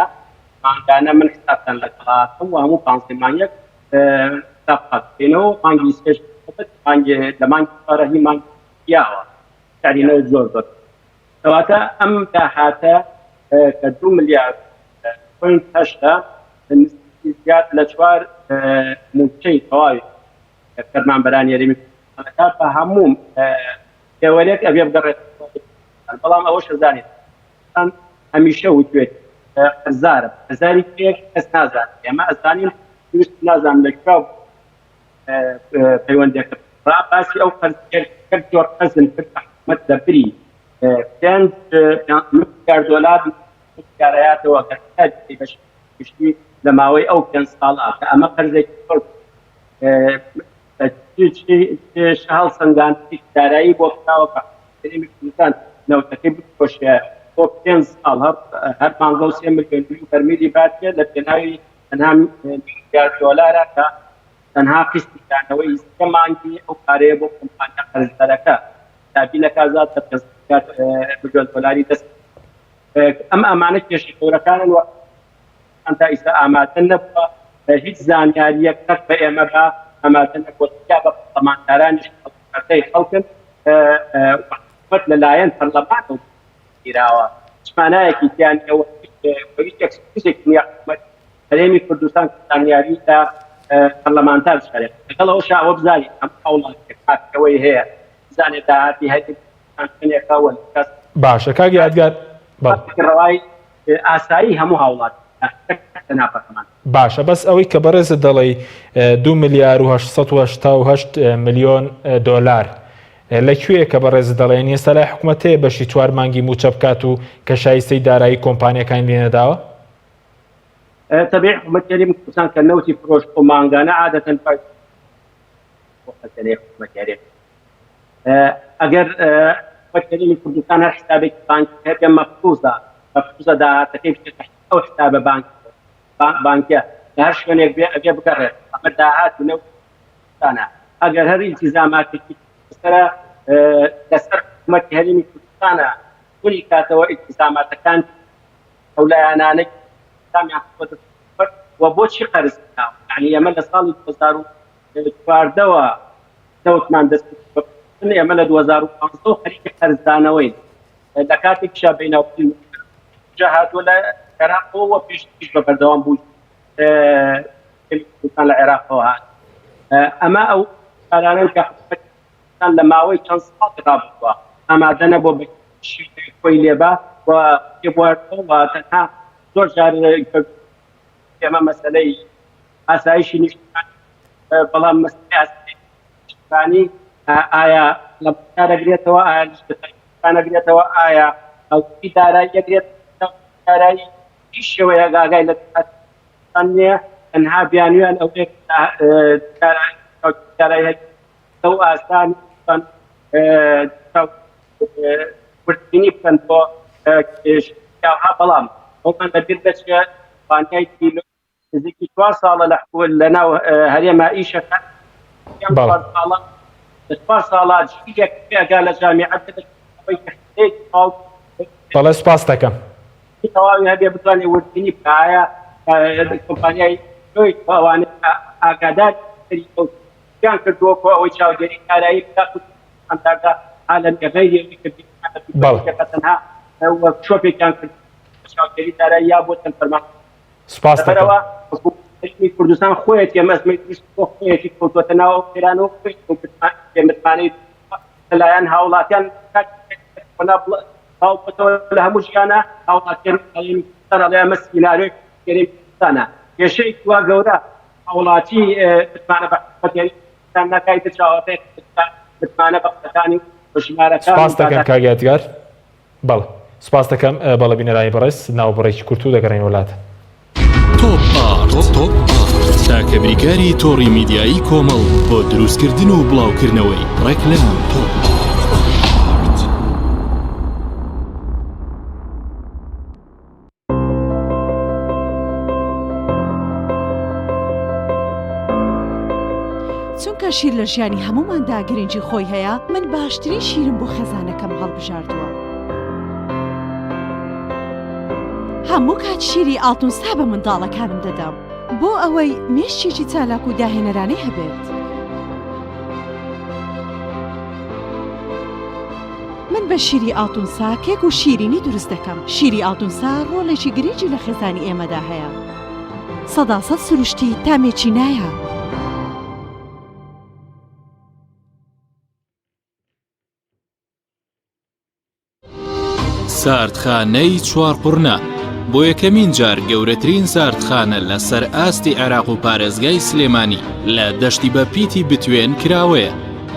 مانگانە من حسابتان لەگەڵاکەم و هەموو پانزەی مانگێک حساب پاک بکەینەوە مانگی سێش مانگی لە مانگی چوارە هی مانگی یاوە سعری نەوت زۆر زۆر کەواتە ئەم داهاتە کە دو ملیار point هەشتە زیاد لە چوار مووچەی تەواوی فەرمانبەرانی هەرێمی کوردستان ئەکات بە هەموو پێوەرێک ئەبێ بگەڕێت بەڵام ئەوەش ئەزانێت هەمیشە وتوێت قەرزارە قەرزاری کێ کەس نازانێت ئێمە ئەزانین دروست نازانم لە کوێ پەیوەندەکە باسی ئەو قەرز کرد زۆر قەرزن کرد حکومەت لە بری پێنج ملیار دۆلار ملیارەیاتەوە کە گشتی لە ماوەی ئەو پێنج ساڵە کە ئەمە قەرزێکی زۆر هەڵسەنگاندنی دارایی بۆ کراوە کە هەرێمی کوردستان نەوتەکەی بفرۆشێ بۆ پێنج ساڵ هەر مانگە و سێ ملیۆن بەرمیلی باتێ لە پێناوی تەنها ملیار دۆلارە کە تەنها قیستی دانەوەی سێ مانگی ئەو پارەیە بۆ کۆمپانیا قەرزدارەکە دابین دەکات زیاد لە پێنج ملیۆن دۆلاری دەست ئەم ئەمانە کێشە گەورەکانن و تا ئیستا ئامادە نەبووە هیچ زانیارییەک نەک بە ئێمە بە ئامادە نەبووە تیا بە پەرلەمانتارانیش هەڵبژاردەی خەڵکن حکومەت لەلایەن پەرلەمانەوە گیراوە هیچ مانایەکی تیا نییە و هیچ excuse ێکی نییە حکومەت هەرێمی کوردستان زانیاری لە پەرلەمانتار بشارێت لەگەڵ ئەوەشا ئەوە بزانین هەموو هاوڵاتیەک مافی ئەوەی هەیە بزانێت داهاتی هەرێمی کوردستان چەندێکە و باشە کاک یادگار ڕەوای ئاسایی هەموو هاوڵاتیان تەنها پەرلەمان. باشە بەس ئەوەی کە بەڕێزت دەڵێی دوو ملیار و 888 ملیۆن دۆلار لە کوێیە کە بەڕێزت دەڵێن ئێستا لای حکومەت هەیە بەشی چوار مانگی مووچە بکات و کە شایستەی دارایی کۆمپانیەکانی لێ نەداوە؟ تەبیعی حکومەتی هەرێمی کوردستان کە نەوتی فرۆشت بۆ مانگانە عادەتەن بۆ خەزێنەی حکومەتی هەرێم ئەگەر حکومەتی کوردستان هەر حسابێکی بانکی هەبێ مەفروزە مەفروزە داهاتەکەی بچێتە ئەو حسابە بانک بانکە لە هەر شوێنێک بێ ئەبێ بگەڕێت ئەمە داهات و نەوتانە ئەگەر هەر ئیلتیزاماتێکی لەسەرە لەسەر حکومەتی هەرێمی کوردستانە بوونی کاتەوە ئیلتیزاماتەکان ئەو لایەنانەی ئیلتیزامیان خستووەتە سەر و بۆچی قەرز کراوە. یعنی ئێمە لە ساڵی 2014ەوە نەوتمان دەست ئێمە لە 2015 خەریکی قەرزدانەوەین لە کاتێکیشا بیناوپی هاتووە لە عێراقەوە پێشتریش بە بەردەوام بوو کوردستان لە عێراقەوە هات ئەمە ئەو کارانەن کە حکومەت لە ماوەی چەند ساڵی ڕابردووە ئامادە نەبووە بە خۆی لێبا و پێبواردەوە تەنها زۆر جار ئێمە مەسەلەی ئاسایشی نیشتمانی بەڵام مەسەلەی ئاسایشی نیشتمانی ئایا لە دەگرێتەوە ئایا نەگرێتەوە ئایا ئەو دارایی دەگرێت دارایی هیچ شێوەیەک ئاگای لە نییە تەنها بیانویان ئەوەیە دارایی ئەو ئاستان وردبینی بکەن بۆ بەڵام ئەومان لەبیر دەچێت کۆمپانیای دیلۆ نزیکی چوار ساڵە لە لە ناو هەرێما ئیشەکە ساڵە چوار ساڵە جیلێک پێگا لە جامیعە بەڵێ سوپاس دەکەم. تەواوی هەبێ بتوانێت وردبینی بکە ئایا کۆمپانیای دۆیت ئەوانە ئاگادار یان کردووە بۆ ئەوەی چاودێری دارایی بکات و ئەمداردا عالەمی غەیری ئەوەی کە بەڵێ. تەنها وەرکشۆپێکیان کرد چاودێری دارایی یا بۆ چەند فەرمان سوپاس دەکەم. لەبەرئەوە حکوومەتی کوردستان خۆیەتی ئەم ئەزمەی دروست کردووە خۆیەتی کەوتووەتە ناو ئەو قەیرانە و خۆیەتی ئەو بێمتمانەی لەلایەن هاوڵاتیان بڵاو بۆتەوە لە هەموو جیهانە هاوڵاتیان هەرێمی کوردستان ئەڵێ ئەمە سیناریۆی هەرێمی کوردستانە کێشەیەکی وا گەورە هاوڵاتی متمانە بە حکومەتی هەرێمی کوردستان ناکات ئیتر چاوەڕێ متمانە بە قسەکانی و ژمارەکان سپاس دەکەم کاک یادگار. بەڵێ سپاس دەکەم. بەڵێ بینەرانی بەڕێز ناوبڕێکی کورت و دەگەڕێینەوە لاتان. تۆپ ئارت تاکە بریکاری تۆڕی میدیایی کۆمەڵ بۆ دروستکردن و بڵاوکردنەوەی ڕێکلام. تۆپ ئارت. چونکە شیر لە ژیانی هەمووماندا گرنگی خۆی هەیە، من باشترین شیرم بۆ خێزانەکەم هەڵبژاردووە. هەموو کات شیری ئاڵتونسا بە منداڵەکانم دەدەم بۆ ئەوەی مێشکێکی چالاک و داهێنەرانەی هەبێت. من بە شیری ئاڵتونسا کێک و شیرینی دروست دەکەم. شیری ئاڵتونسا ڕۆڵێکی گرنگی لە خێزانی ئێمەدا هەیە. سەداسەد سروشتی تامێکی نایاب. ساردخانەی چوارقوڕنە بۆ یەکەمین جار گەورەترین ساردخانە لە سەر ئاستی عێراق و پارێزگای سلێمانی لە دەشتی بە پیتی بتوێن کراوەیە.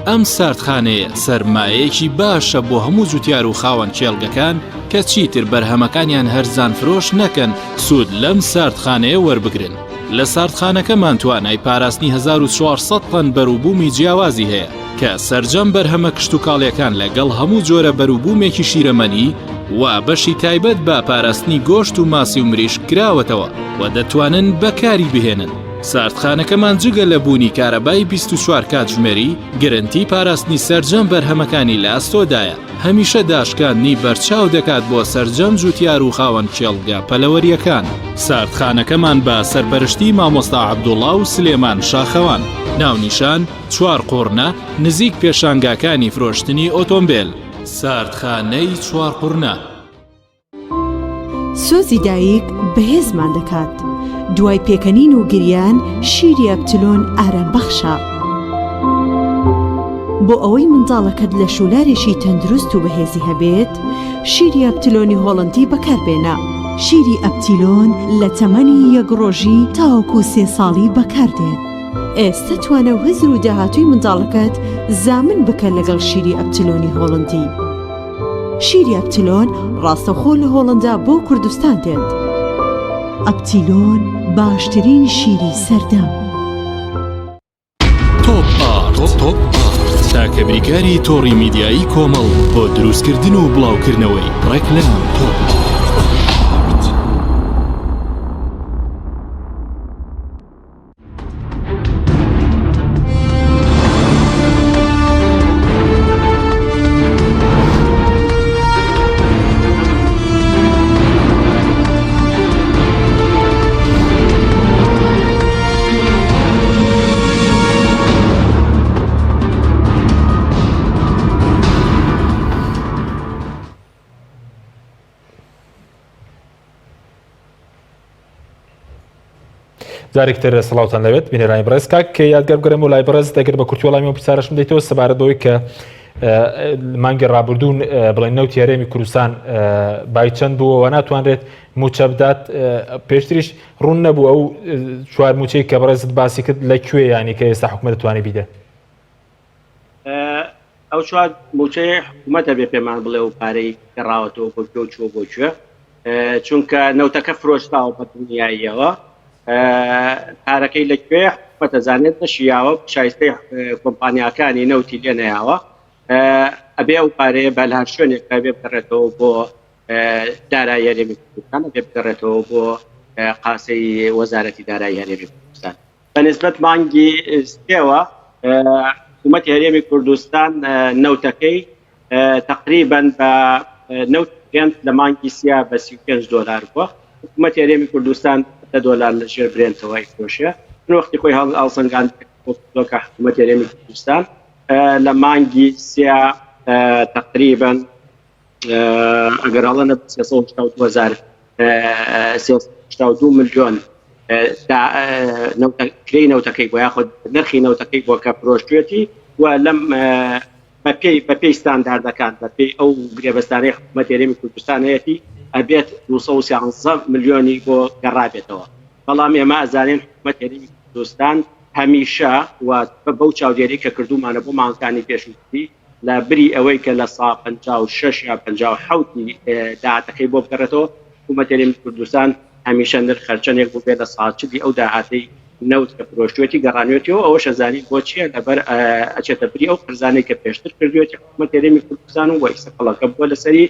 ئەم ساردخانەیە سەرمایەیەکی باشە بۆ هەموو جوتیار و خاوەن کێڵگەکان کە چیتر بەرهەمەکانیان هەرزان فرۆش نەکەن سوود لەم ساردخانەیە وەربگرن. لە ساردخانەکەمان توانای پاراستنی 1400 تەن بەروبوومی جیاوازی هەیە کە سەرجەم بەرهەمە کشتوکاڵیەکان لەگەڵ هەموو جۆرە بەروبوومێکی شیرەمەنی و بەشی تایبەت بە پاراستنی گۆشت و ماسی و مریشک کراوەتەوە و دەتوانن بەکاری بهێنن. ساردخانەکەمان جگە لە بوونی کارەبای 24 کاتژمێری، گرنتی پاراستنی سەرجەم بەرهەمەکانی لە ئەستۆدایە، هەمیشە داشکاندنی بەرچاو دەکات بۆ سەرجەم جوتیار و خاوەن کێڵگە پەلەوەرییەکان. ساردخانەکەمان بە سەرپەرشتی مامۆستا عەبدوڵا و سلێمان شاخەوان، ناونیشان، چوارقوڕنە، نزیک پێشانگاکانی فرۆشتنی ئۆتۆمبێل. ساردخانەی چوارقوڕنە. سۆزی دایک بەهێزمان دەکات. دوای پێکەنین و گریان شیری ئەپتلۆن ئارامبەخشە. بۆ ئەوەی منداڵەکەت لەشولارێکی تەندروست و بەهێزی هەبێت، شیری ئەپتلۆنی هۆڵەندی بەکاربێنە. شیری ئەپتیلۆن لە تەمەنی یەک ڕۆژی تاوەکو سێ ساڵی بەکاردێت. ئێستە توانا و هزر و داهاتووی منداڵەکەت زامن بکە لەگەڵ شیری ئەپتلۆنی هۆڵەندی. شیری ئەپتیلۆن ڕاستەوخۆ لە هۆڵەندا بۆ کوردستان دێت. ئەپتیلۆن باشترین شیری سەردەم. تۆپ ئارت تۆپ ئارت تاکە بریکاری تۆڕی میدیایی کۆمەڵ بۆ دروستکردن و بڵاوکردنەوەی ڕێکلام. تۆپ ئارت. جارێکی تر سڵاوتان لەوێت بینەرانی بەڕێز کاک یادگار بگەڕێم و لای بەڕێز دەگەر بە کورتی وەڵامی ئەو پرسیارەشم دەیتەوە سەبارەت بەوەی کە مانگی ڕابردوو بڵێن نەوتی هەرێمی کوردستان بای چەند بووە و ناتوانرێت موچە بدات پێشتریش ڕوون نەبوو ئەو چوار موچەی کە بەڕێزت باسی کرد لە کوێ ینی کە ئێستا حکومەت دەتوانێت بیدە ئەو چوار موچەیە حکوومەتە بێ پێمان بڵێ و پارەی گەڕاوەتەوە بۆ کوێ و چووە بۆ کوێ چونکە نەوتەکە فرۆشراوە بە دڵنیاییەوە پارەکەی لە کوێ حکومەتە زانێت نەشیاوە شایستەی کۆمپانیاکانی نەوتی لێ نەیاوە ئەبێ ئەو پارەیە بە لە هەر شوێنێک بێ بگەڕێتەوە بۆ دارایی هەرێمی کوردستان ئەبێ بگەڕێتەوە بۆ قاسەی وەزارەتی دارایی هەرێمی کوردستان بە نسبەت مانگی سێوە حکوومەتی هەرێمی کوردستان نەوتەکەی تقریبا بە نەوت برێنت لە مانگی سیا بە 35 دلار بووە حکوومەتی هەرێمی کوردستان دە دلار لە ژێر برێنتەوە ئەیفرۆشێ من وەختی خۆی هەڵ ئەڵسەنگان کە حکوومەتی هەرێمی کوردستان لە مانگی سیا تقریبا ئەگەر هەڵە نەبم 382 هزار 382 ملیۆن کرێی نەوتەکەی بۆ یاخود نرخی نەوتەکەی بۆ کە فرۆشتوێتی و لەم بەپێی بەپێی ستانداردەکان بەپێی ئەو گرێبەستانەی حکوومەت هەرێمی کوردستان هەیەتی ئەبێت 213 ملیۆنی بۆ گەڕابێتەوە بەڵام ئێمە ئەزانین حکوومەت هەرێمی کوردستان هەمیشە و بەو چاودێری کە کردومانە بۆ مانگەکانی پێشووتری لە بری ئەوەی کە لە سا 56 یا 57 داهاتەکەی بۆ بگەڕێتەوە حکوومەت هەرێمی کوردستان هەمیشە نرخ هەرچەندێک بووبێ لە سا چلی ئەو داهاتەی نەوت کە فرۆشتوێتی گەڕانوێتیەوە ئەوەش ئەزانین بۆ چییە لەبەر ئەچێتە بری ئەو قەرزانەی کە پێشتر کردوێتی حکوومەت هەرێمی کوردستان و ئیستا کەڵەکە بووە لەسەری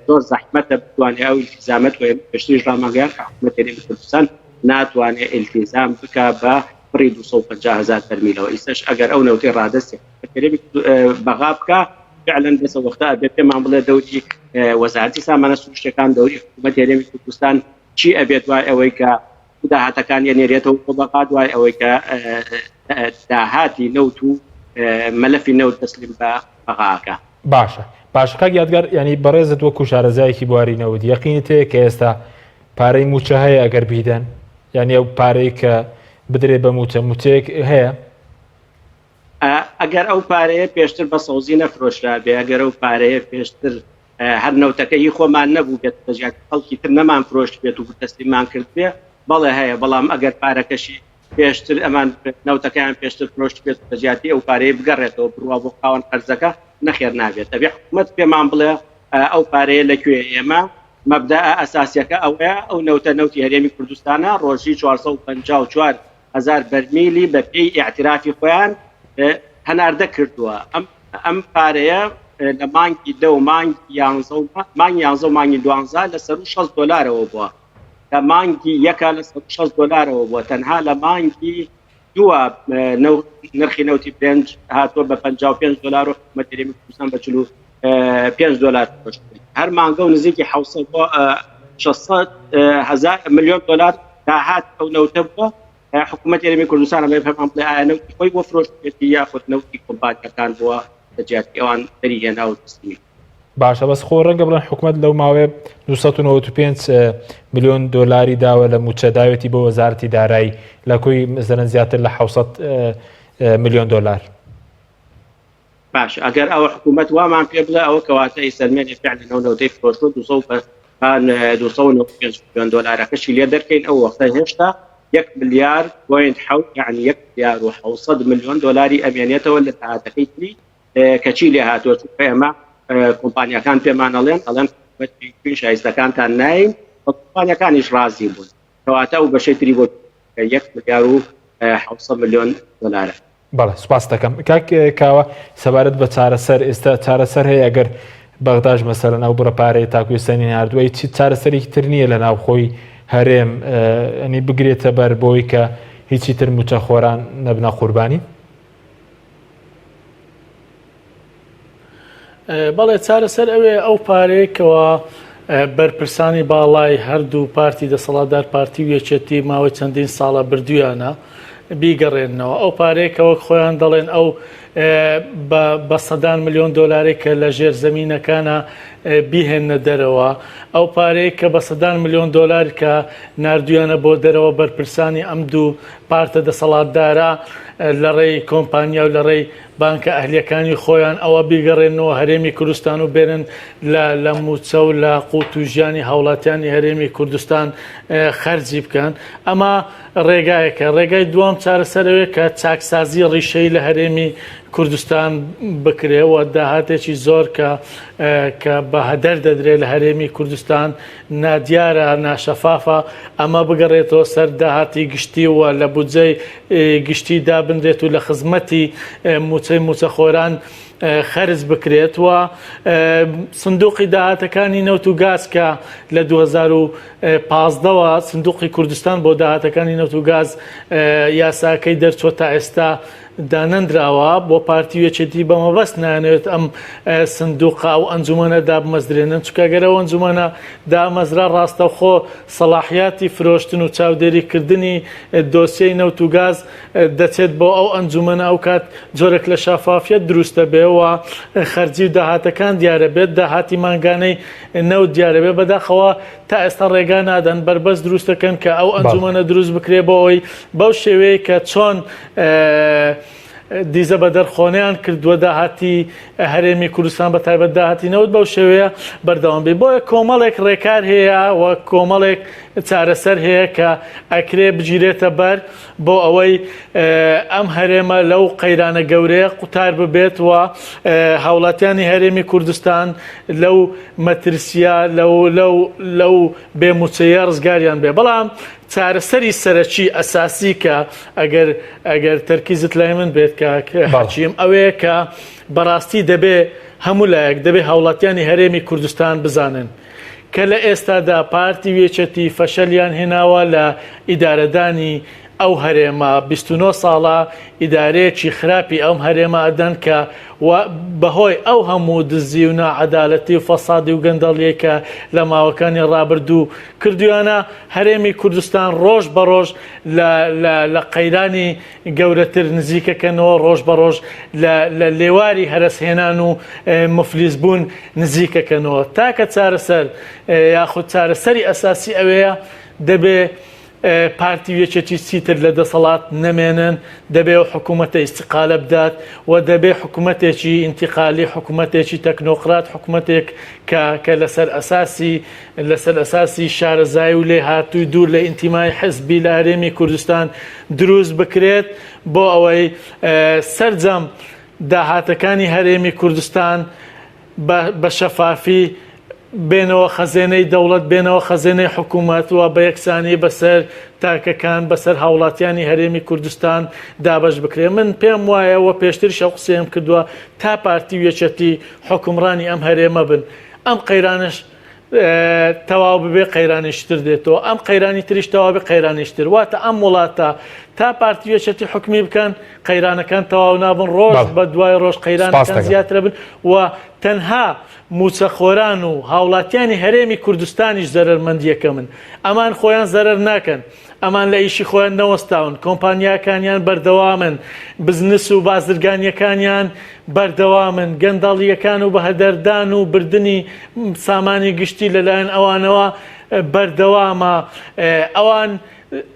زۆر زەحمەتە بتوانێت ئەو ئیلتیزامەت و پێشتریش ڕامانگەیان کە حکوومەت هەرێمی کوردستان ناتوانێت ئیلتیزام بکا بە بڕی 250 هزار بەرمیلەوە ئیستاش ئەگەر ئەو نەوتەی ڕادەستی هەرێمی بەغا بکا فعلا دەسە وەختە ئەبێت پێمان بڵێ دەوری وەزارەتی سامانە سروشتەکان دەوری حکوومەت هەرێمی کوردستان چی ئەبێت دوای ئەوەی کە داهاتەکان ئەنێرێتەوە بۆ بەغا دوای ئەوەی کە داهاتی نەوت و مەلەفی نەوت تەسلیم بە بەغاکە. باشە باشە کاک یادگار یانی بەڕێزت وەکو شارەزایەکی بواری نەوت یەقینت هەیە کە ئێستا پارەی مووچە هەیە ئەگەر بیدەن یانی ئەو پارەی کە بدرێت بە مووچە مووچەیەک هەیە؟ ئەگەر ئەو پارەیە پێشتر بە سەوزی نەفرۆشرابێ، ئەگەر ئەو پارەیە پێشتر هەر نەوتەکە هی خۆمان نەبووبێت، بە جیاتی خەڵکی تر نەمان فرۆشتبێت و تەسلیممان کردبێ، بەڵێ هەیە، بەڵام ئەگەر پارەکەشی پێشتر ئەمان نەوتەکەیان پێشتر فرۆشتبێت و بە جیاتی ئەو پارەیە بگەڕێتەوە بڕوا بۆ خاوەن قەرزەکە، نەخێر نابێت. ئەبێ حکومەت پێمان بڵێ ئەو پارەیە لە کوێیە؟ ئێمە مەبدەئە ئەساسیەکە ئەوەیە ئەو نەوتە نەوتی هەرێمی کوردستانە، ڕۆژی 454 هەزار بەرمیلی بە پێی ئیعترافی خۆیان هەناردە کردووە. ئەم ئەم پارەیە لە مانگی دە و مانگی یانزە و مانگی یانزە و مانگی دوانزە لە سەروو 60 دۆلارەوە بووە. لە مانگی یەکە لە سەروو 60 دۆلارەوە بووە. تەنها لە مانگی دووە نرخی نەوتی برنج هاتووە بە 55 دۆلار و حکوومەت هەرێمی کوردستان بە 45 دۆلار فرۆشتووە. هەر مانگە و نزیکی 700 بۆ 600 هەزار ملیۆن دۆلار داهات ئەو نەوتە بووە حکوومەت هەرێمی کوردستان ئەمە پێمان بڵێ ئایا نەوتی خۆی بۆ فرۆشتوێتی یاخود نەوتی کۆمپانیاکان بووە لە جیاتی ئەوان دەری هێنا و تەسلیمی باشە بەس خۆ ڕەنگە بڵێن حکومەت لەو ماوەیە 295 ملیۆن دۆلاری داوە لە مووچە داوێتی بۆ وەزارەتی دارایی لە کۆی مەسەلەن زیاتر لە 600 ملیۆن دۆلار. باش ئەگەر ئەوە حکوومەت وامان پێ بڵێ ئەوە کەواتە ئەیسەلمێنێ فعلا ئەو نەوتەی فرۆشتوە 295 ملیۆن دۆلارەکەشی لێ دەرکەین ئەو وەختە هێشتا یەک ملیار point حەوت یعنی یەک ملیار و 600 ملیۆن دۆلاری ئەمێنێتەوە لە داهاتەکەی تری کە چی لێ هاتووە چونکە ئێمە کۆمپانیاکان پێمان ئەڵێن ئەڵێن شایستەکانتان ناین کۆمپانیاکانیش ڕازی بوون کەواتە ئەو بەشەی تری بۆ یەک ملیار و 600 ملیۆن دۆلارە. بەڵێ سوپاست دەکەم کاک کاوە سەبارەت بە چارەسەر ئێستا چارەسەر هەیە ئەگەر بەغداش مەسەرەن ئەو بڕە پارەیە تاکو ئێستا نەیناردووە هیچ چارەسەرێکی تر نییە لە ناوخۆی هەرێم ئەنی بگرێتە بەر بۆی کە هیچی تر موچەخۆران نەبنە قوربانی؟ بەڵێ چارەسەر ئەوێ ئەو پارەیە کەوا بەرپرسانی باڵای هەردوو پارتی دەسەڵاتدار پارتی و یەکێتی ماوەی چەندین ساڵە بردویانە بیگەڕێننەوە ئەو پارەیە کە وەک خۆیان دەڵێن ئەو بە سەدان ملیۆن دۆلارێک کە لە ژێر زەمینەکانە بیهێننە دەرەوە. ئەو پارەیە کە بە سەدان ملیۆن دۆلار کە ناردویانە بۆ دەرەوە بەرپرسانی ئەم دوو پارتە دەسەڵاتدارە لە ڕێی کۆمپانیا و لە ڕێی بانکە ئەهلیەکانی خۆیان ئەوە بیگەڕێنەوە هەرێمی کوردستان و بێنن لە لە موچە و لە قوت و ژیانی هاوڵاتیانی هەرێمی کوردستان خەرجی بکەن. ئەمە ڕێگایەکە. ڕێگای دووەم چارەسەر ئەوەیە کە چاکسازی ڕیشەیی لە هەرێمی کوردستان بکرێ و داهاتێکی زۆر کە کە بە هەدەر دەدرێت لە هەرێمی کوردستان نادیارە، ناشەفافە، ئەمە بگەڕێتەوە سەر داهاتی گشتی و لە بودجەی گشتی دابنرێت و لە خزمەتی مووچەی مووچەخۆران خەرج بکرێت و سندوقی داهاتەکانی نەوت و گاز کە لە 2015ەوە سندوقی کوردستان بۆ داهاتەکانی نەوت و گاز یاساکەی دەرچوە تا ئێستا دانەندراوە بۆ پارتی و یەکێتی بە مەبەست نانەوێت ئەم سندوقە ئەو ئەنجومەنە دابمەزرێنن چونکە گەر ئەو ئەنجومەنە دامەزرا ڕاستەوخۆ سەڵاحیاتی فرۆشتن و چاودێریکردنی دۆسیەی نەوت و گاز دەچێت بۆ ئەو ئەنجومەنە ئەو کات جۆرێک لە شافافیەت دروست دەبێ و خەرجی و داهاتەکان دیارە بێت داهاتی مانگانەی نەوت دیارە بێ بەداخەوە تا ئێستا ڕێگا نادەن بەربەست دروست دەکەن کە ئەو ئەنجومەنە دروست بکرێ بۆ ئەوەی بەو شێوەیە کە چۆن دیزە بە دەرخۆنەیان کردووە داهاتی هەرێمی کوردستان بە تایبەت داهاتی نەوت بەو شێوەیە بەردەوام بێ بۆیە کۆمەڵێک ڕێکار هەیە و کۆمەڵێک چارەسەر هەیە کە ئەکرێ بگیرێتە بەر بۆ ئەوەی ئەم هەرێمە لەو قەیرانە گەورەیە قوتار ببێت و هاوڵاتیانی هەرێمی کوردستان لەو مەترسیە لەو لەو لەو بێ موچەیە ڕزگاریان بێ بەڵام چارەسەری سەرەکی ئەساسی کە ئەگەر ئەگەر تەرکیزت لای من بێت کاک حەکیم ئەوەیە کە بەڕاستی دەبێ هەموو لایەک دەبێ هاوڵاتیانی هەرێمی کوردستان بزانن کە لە ئێستادا پارتی و یەکێتی فەشەلیان هێناوە لە ئیدارەدانی ئەو هەرێمە، 29 ساڵە ئیدارەیەکی خراپی ئەم هەرێمە ئەدەن کە و بەهۆی ئەو هەموو دزی و ناعەدالەتی و فەسادی و گەندەڵیەی کە لە ماوەکانی ڕابردوو کردویانە هەرێمی کوردستان ڕۆژ بە ڕۆژ لە لە لە قەیرانی گەورەتر نزیکەکەنەوە ڕۆژ بە ڕۆژ لە لە لێواری هەرەسهێنان و موفلیس بوون نزیکەکەنەوە تاکە چارەسەر یاخود چارەسەری ئەساسی ئەوەیە دەبێ پارتی و یەکێتی چیتر لە دەسەڵات نەمێنن، دەبێ ئەو حکوومەتە ئیستیقالە بدات و دەبێ حکوومەتێکی ئینتیقالی، حکوومەتێکی تەکنۆقرات، حکوومەتێک کە کە لەسەر ئەساسی لەسەر ئەساسی شارەزایی و لێهاتووی دوور لە ئینتیمای حزبی لە هەرێمی کوردستان دروست بکرێت بۆ ئەوەی سەرجەم داهاتەکانی هەرێمی کوردستان بە شەفافی بێنەوە خەزێنەی دەوڵەت، بێنەوە خەزێنەی حکوومەت و بە یەکسانی بەسەر تاکەکان، بەسەر هاوڵاتیانی هەرێمی کوردستان دابەش بکرێت. من پێم وایە و پێشتریش ئەو قسەیەم کردووە، تا پارتی و یەکێتی حوکمڕانی ئەم هەرێمە بن، ئەم قەیرانەش تەواو ببێ قەیرانێکی تر دێتەوە، ئەم قەیرانی تریش تەواو بێ قەیرانێکی تر. واتە ئەم وڵاتە تا پارتی و یەکێتی حوکمی بکەن، قەیرانەکان تەواو نابن، ڕۆژ بە دوای ڕۆژ قەیرانەکان زیاترە بن و تەنها مووچەخۆران و هاوڵاتیانی هەرێمی کوردستانیش زەرەرمەند یەکەمن. ئەمان خۆیان زەرەر ناکەن. ئەمان لە ئیشی خۆیان نەوەستاون، کۆمپانیاکانیان بەردەوامن، بزنس و بازرگانییەکانیان بەردەوامن، گەندەڵییەکان و بەهەدەردان و بردنی سامانی گشتی لەلایەن ئەوانەوە بەردەوامە. ئەوان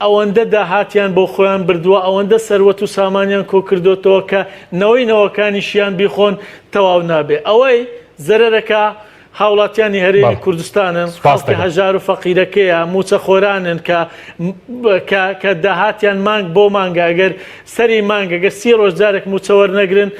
ئەوەندە داهاتیان بۆ خۆیان بردووە، ئەوەندە سەروەت و سامانیان کۆکردۆتەوە کە نەوەی نەوەکانیشیان بیخۆن تەواو نابێ. ئەوەی زەرەرەکە هاوڵاتیانی هەرێمی کوردستانن، خەڵکە هەژار و فەقیرەکەیە، مووچەخۆرانن کە کە کە داهاتیان مانگ بۆ مانگە، ئەگەر سەری مانگ ئەگەر سی ڕۆژ جارێک مووچە وەرنەگرن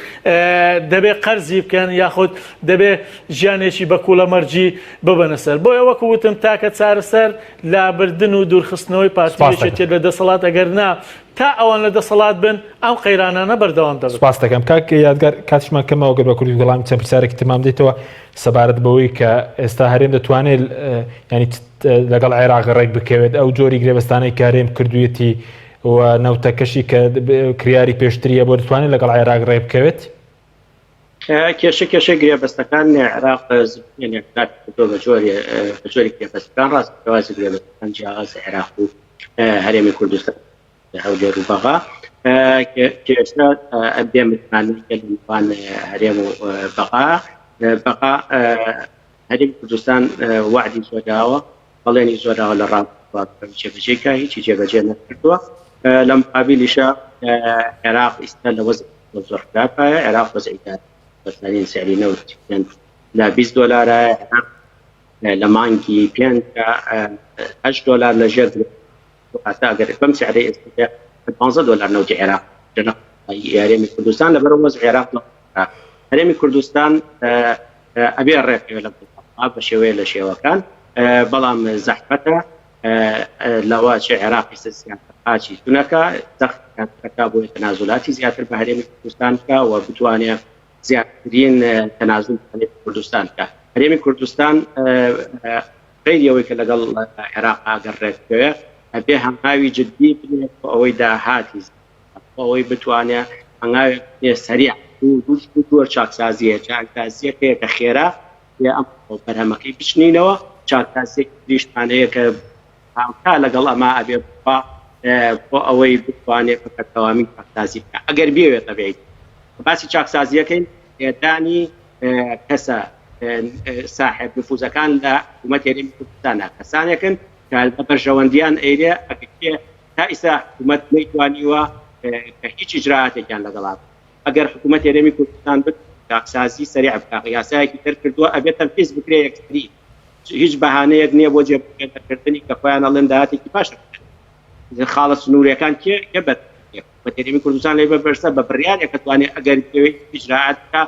دەبێ قەرزی بکەن یاخود دەبێ ژیانێکی بە کوڵەمەرگی ببەنە سەر. بۆیە وەکو وتم تاکە چارەسەر لابردن و دوورخستنەوەی پارتی و یەکێتیە لە دەسەڵات ئەگەر نا تا ئەوان لە دەسەڵات بن ئەم قەیرانانە بەردەوام دەبن. سپاست دەکەم کاک یادگار کاتیشمان کەمەوە گەر بە کوردی وەڵامی چەند پرسیارێکی ترمان بدەیتەوە سەبارەت بەوەی کە ئێستا هەرێم دەتوانێت ینی لەگەڵ عێراق ڕێک بکەوێت ئەو جۆری گرێبەستانەی کە هەرێم کردوویەتی و نەوتەکەشی کە کریاری پێشتریە بۆ دەتوانێت لەگەڵ عێراق ڕێک بکەوێت؟ کێشە کێشە گرێبەستەکان عێراق بە جۆری بە جۆری گرێبەستەکان ڕاست شێوازی گرێبەستەکان جیاواز عێراق و هەرێمی کوردستان هەولێر و بەغا. کێشە بێ متمانەی لە نێوان هەرێم و بەغا بەغا هەرێمی کوردستان وەعدی زۆر داوە بەڵێنی زۆر داوە لە ڕابردووە جێبەجێ کە هیچی جێبەجێ نەکردووە لە مقابلیشە عێراق ئیستا لە وەزع زۆر خراپە عێراق وەزعی دەزانین سعری نەوت لە 20 دۆلارە عێراق لە مانگی پێنج 8 دۆلار لە ژێر واتە ئەگەر بەم سعرەی ئێستا 15 دۆلار نەوتی عێراق هەرێمی کوردستان لەبەر وەزع عێراق هەرێمی کوردستان ئەبێ ڕێکەوێت لە بە شێوەیە لە شێوەکان بەڵام زەحمەتە لەوە چ عێراقی زیاتر قاچی تونەکە زەخت بۆ تەنازولاتی زیاتر بە هەرێمی کوردستان بکە و بتوانێت زیاترین تەنازول کوردستان بکە هەرێمی کوردستان غەیری ئەوەی کە لەگەڵ عێراق ئەگەر ڕێک بکەوێ ئەبێ هەنگاوی جدی بنێت بۆ ئەوەی داهاتی بۆ ئەوەی بتوانێ هەنگاوێک بنێ سەریع دوو جۆر چاکسازیە چاکسازیەک هەیە کە خێرا یا ئەم بەرهەمەکەی بچنینەوە چاکسازیەکی تریشمان هەیە کە هاوتا لەگەڵ ئەمە ئەبێ بۆ ئەوەی بتوانێت بە بەردەوامی چاکسازی بکە ئەگەر بێوێت تەبیعی باسی چاکسازیەکەین پێدانی کەسە ساحێب نفوزەکان لە حکوومەت هەرێمی کوردستانە کەسانێکن کە بە بەرژەوەندیان ئەیرێ ئەگەر تا ئیستا حکوومەت نەیتوانیوە کە هیچ ئیجرائاتێکیان لەگەڵا ئەگەر حکوومەت هەرێمی کوردستان بت چاکسازی سەریع بکا یاسایەکی دەرکردووە ئەبێت تەنفیز بکرێ یەکسەری هیچ بەهانەیەک نییە بۆ جێبەجێ نەکردنی کە خۆیان ئەڵێن داهاتێکی باشە خاڵە سنووریەکان کێ کێ بەر هەرێمی کوردستان لێ بەرپرسە بە بڕیارێک دەتوانێت ئەگەر بێت ئیجرائات بکا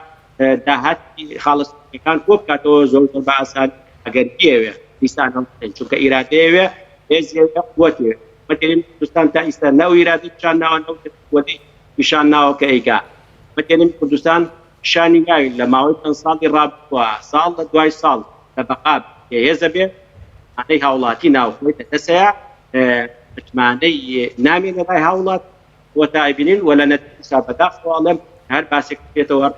داهاتی خاڵە سنووریەکان کۆ بکاتەوە زۆر زۆر بە ئاسان ئەگەر بیەوێ دیسان چونکە ئیرادەیەوێ هێزیەوێ قوتێ هەرێمی کوردستان تا ئیستا نە ئەو ئیرادەی پیشان ناوە نە قوتەی پیشان ناوە کە ئەیکا هەرێمی کوردستان پیشانی ناوین لە ماوەی چەند ساڵی ڕابردووە ساڵ لە دوای ساڵ لە بەقا بێهێزە بێ متمانەی هاوڵاتی ناوخۆی لە دەسەیە متمانەی نامێنێ لای هاوڵات بۆ تا ئەیبینین و لە نەتیجەشا بەداخەوە ئەڵێم هەر باسێک بێتەوە هەر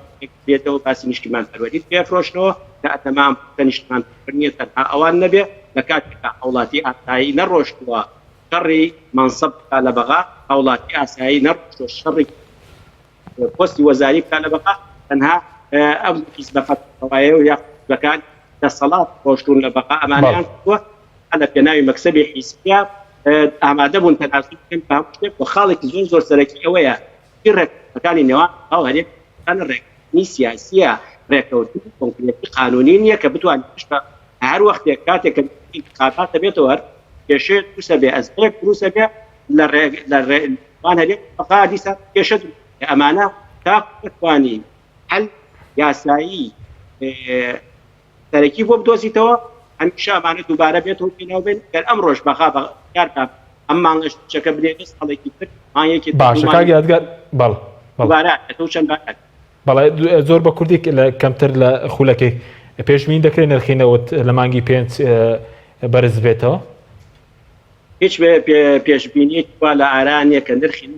بێتەوە باسی نیشتیمان پەروەریت پێفرۆشنەوە کە ئەتەمام کە نیشتمان پەروەر نییە تەنها ئەوان نەبێ لە کاتێکا هاوڵاتی ئاسایی نەڕۆشتووە شەڕی مەنسەب بکا لە بەغا هاوڵاتی ئاسایی نەڕۆشتووە شەڕی پۆستی وەزاری بکا لە بەغا تەنها ئەم حیزبە فەتوایە و یا حیزبەکان دەسەڵات ڕۆشتوون لە بەغا ئەمانەیان کردووە لە پێناوی مەکسەبی حیزبیە ئامادە بوون تەنازول بکەن بە هەموو شتێک و خاڵێکی زۆر زۆر سەرەکی ئەوەیە ڕێکەکانی نێوان ئەو هەرێم ڕێکخستنی سیاسیە ڕێکەوتن کۆنکرێتی قانونی نییە کە بتوانێت پشت بە هەر وەختێک کاتێک کە انتخابات دەبێتەوە هەر کێشەیەک دروستە بێ ئەزمەیەک دروستە بێ لە ڕێ لە ڕێ وان هەرێم بەغا دیسان کێشە دروست ئەمانە تا بتوانی حل یاسایی سەرەکی بۆ بدۆزیتەوە هەمیشە ئەمانە دووبارە بێتەوە پێناو بێن گەر ئەمڕۆش بەغا بەکار بە ئەم مانگەش چەکە بنێتە ساڵێکی تر مانگێکی باشە کاک یادگار بەڵێ دووبارە ئەتەوە چەند بارە بەڵێ زۆر بە کوردی لە کەمتر لە خولەکێک پێشبینی دەکرێت نرخی نەوت لە مانگی پێنج بەرز بێتەوە؟ هیچ پێشبینیەکی وا لە ئارا نییە کە نرخی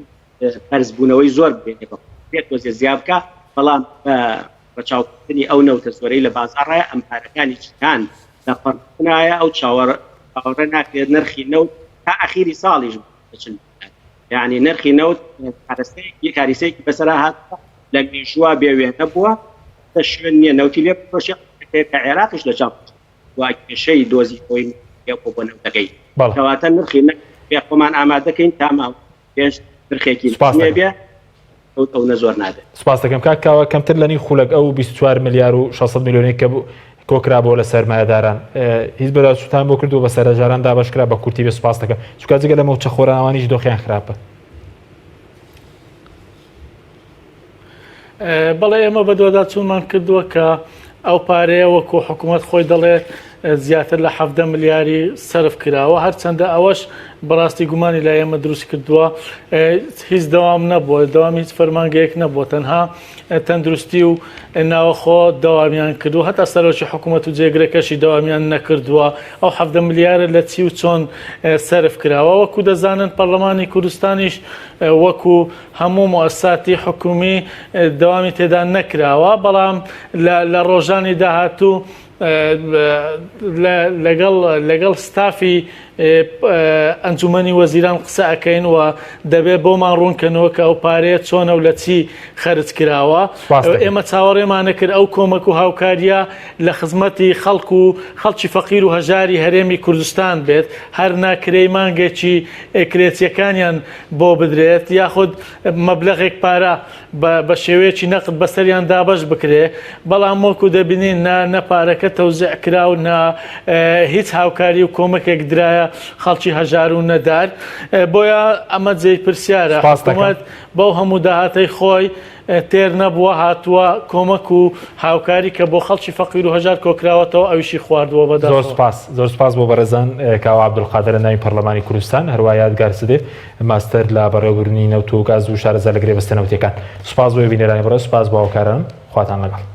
بەرزبوونەوەی زۆر بێنێ بە پێ تۆزێ زیاد بکە بەڵام بە ڕەچاوکردنی ئەو نەوتە زۆرەی لە بازاڕایە ئەمپارەکانی جیهان لە پەڕبوونایە ئەو چاوەڕ چاوەڕێ ناکرێت نرخی نەوت تا ئەخیری ساڵیش بچن یعنی نرخی نەوت کارەسەیەکی کاریسەیەکی بەسەرا هاتووە لە مێژووە بێ وێنە بووە شوێن نییە نەوتی لێ بفرۆشێ کە عێراقیش لە چاو و کێشەی دۆزی خۆی بۆ بۆ نەوتەکەی کەواتە نرخی نەوت خۆمان ئامادەکەین تا ماوە پێش نرخێکی سپاس نەبێ نەوت ئەو نە زۆر نابێت. سپاس دەکەم کاک کاوە کەمتر لە نیو خولەک ئەو 24 ملیار و 600 میلیۆنەی کە کۆکرا بۆ لە سەرمایەداران هیچ بەداچووتان بۆ کردو بە سەرەژاران دابەش کرا بە کورتی بێ سپاس دەکەم چونکە جگە لە مووچەخۆران ئەوانیش دۆخیان خراپە. بەڵێ ئێمە بەدواداچوونمان کردووە کە ئەو پارەیە وەکو حکوومەت خۆی دەڵێت زیاتر لە حەڤدە ملیاری سەرف کراوە هەرچەندە ئەوەش بەڕاستی گومانی لای ئێمە دروست کردووە هیچ دەوام نەبووە دەوامی هیچ فەرمانگەیەک نەبووە تەنها تەندروستی و ناوەخۆ دەوامیان کردو هەتا سەرۆکی حکوومەت و جێگرەکەشی دەوامیان نەکردووە ئەو حەڤدە ملیارە لە چی و چۆن سەرف کراوە وەکو دەزانن پەرلەمانی کوردستانیش وەکو هەموو موئەسساتی حکومی دەوامی تێدا نەکراوە، بەڵام لە ڕۆژانی داهاتوو لەگەڵ لەگەڵ ستافی ئەنجومەنی وەزیران قسە ئەکەین و دەبێت بۆمان ڕوونکەنەوە کە ئەو پارەیە چۆنە و لە چی خەرج کراوە. ئێمە چاوەڕێمان نەکرد ئەو کۆمەک و هاوکارییە لە خزمەتی خەڵک و خەڵکی فەقیر و هەژاری هەرێمی کوردستان بێت، هەر نا کرێی مانگێکی کرێچییەکانیان بۆ بدرێت یاخود مەبلەغێک پارە بە شێوەیەکی نەقد بەسەریان دابەش بکرێ، بەڵام وەکو دەبینین نە نە پارەکە تەوزیع کرا و نە هیچ هاوکاری و کۆمەکێک درایە خەڵکی هەژار و نەدار، بۆیە ئەمە جێی پرسیارە حکومەت بەو هەموو داهاتەی خۆی تێر نەبووە هاتووە کۆمەک و هاوکاری کە بۆ خەڵکی فەقیر و هەژار کۆکراوەتەوە ئەویشی خواردووە بەداخەوە. زۆر سوپاس زۆر سوپاس بۆ بەڕێزان کاوە عەبدولقادر ئەندامی پەرلەمانی کوردستان هەروا یادگار سدیق ماستەر لە بەڕێوەبردنی نەوت و گاز و شارەزا لە گرێبەستە نەوتیەکان. سوپاس بۆ بینەرانی بەڕێز، سوپاس بۆ هاوکارانم. خواتان لەگەڵ.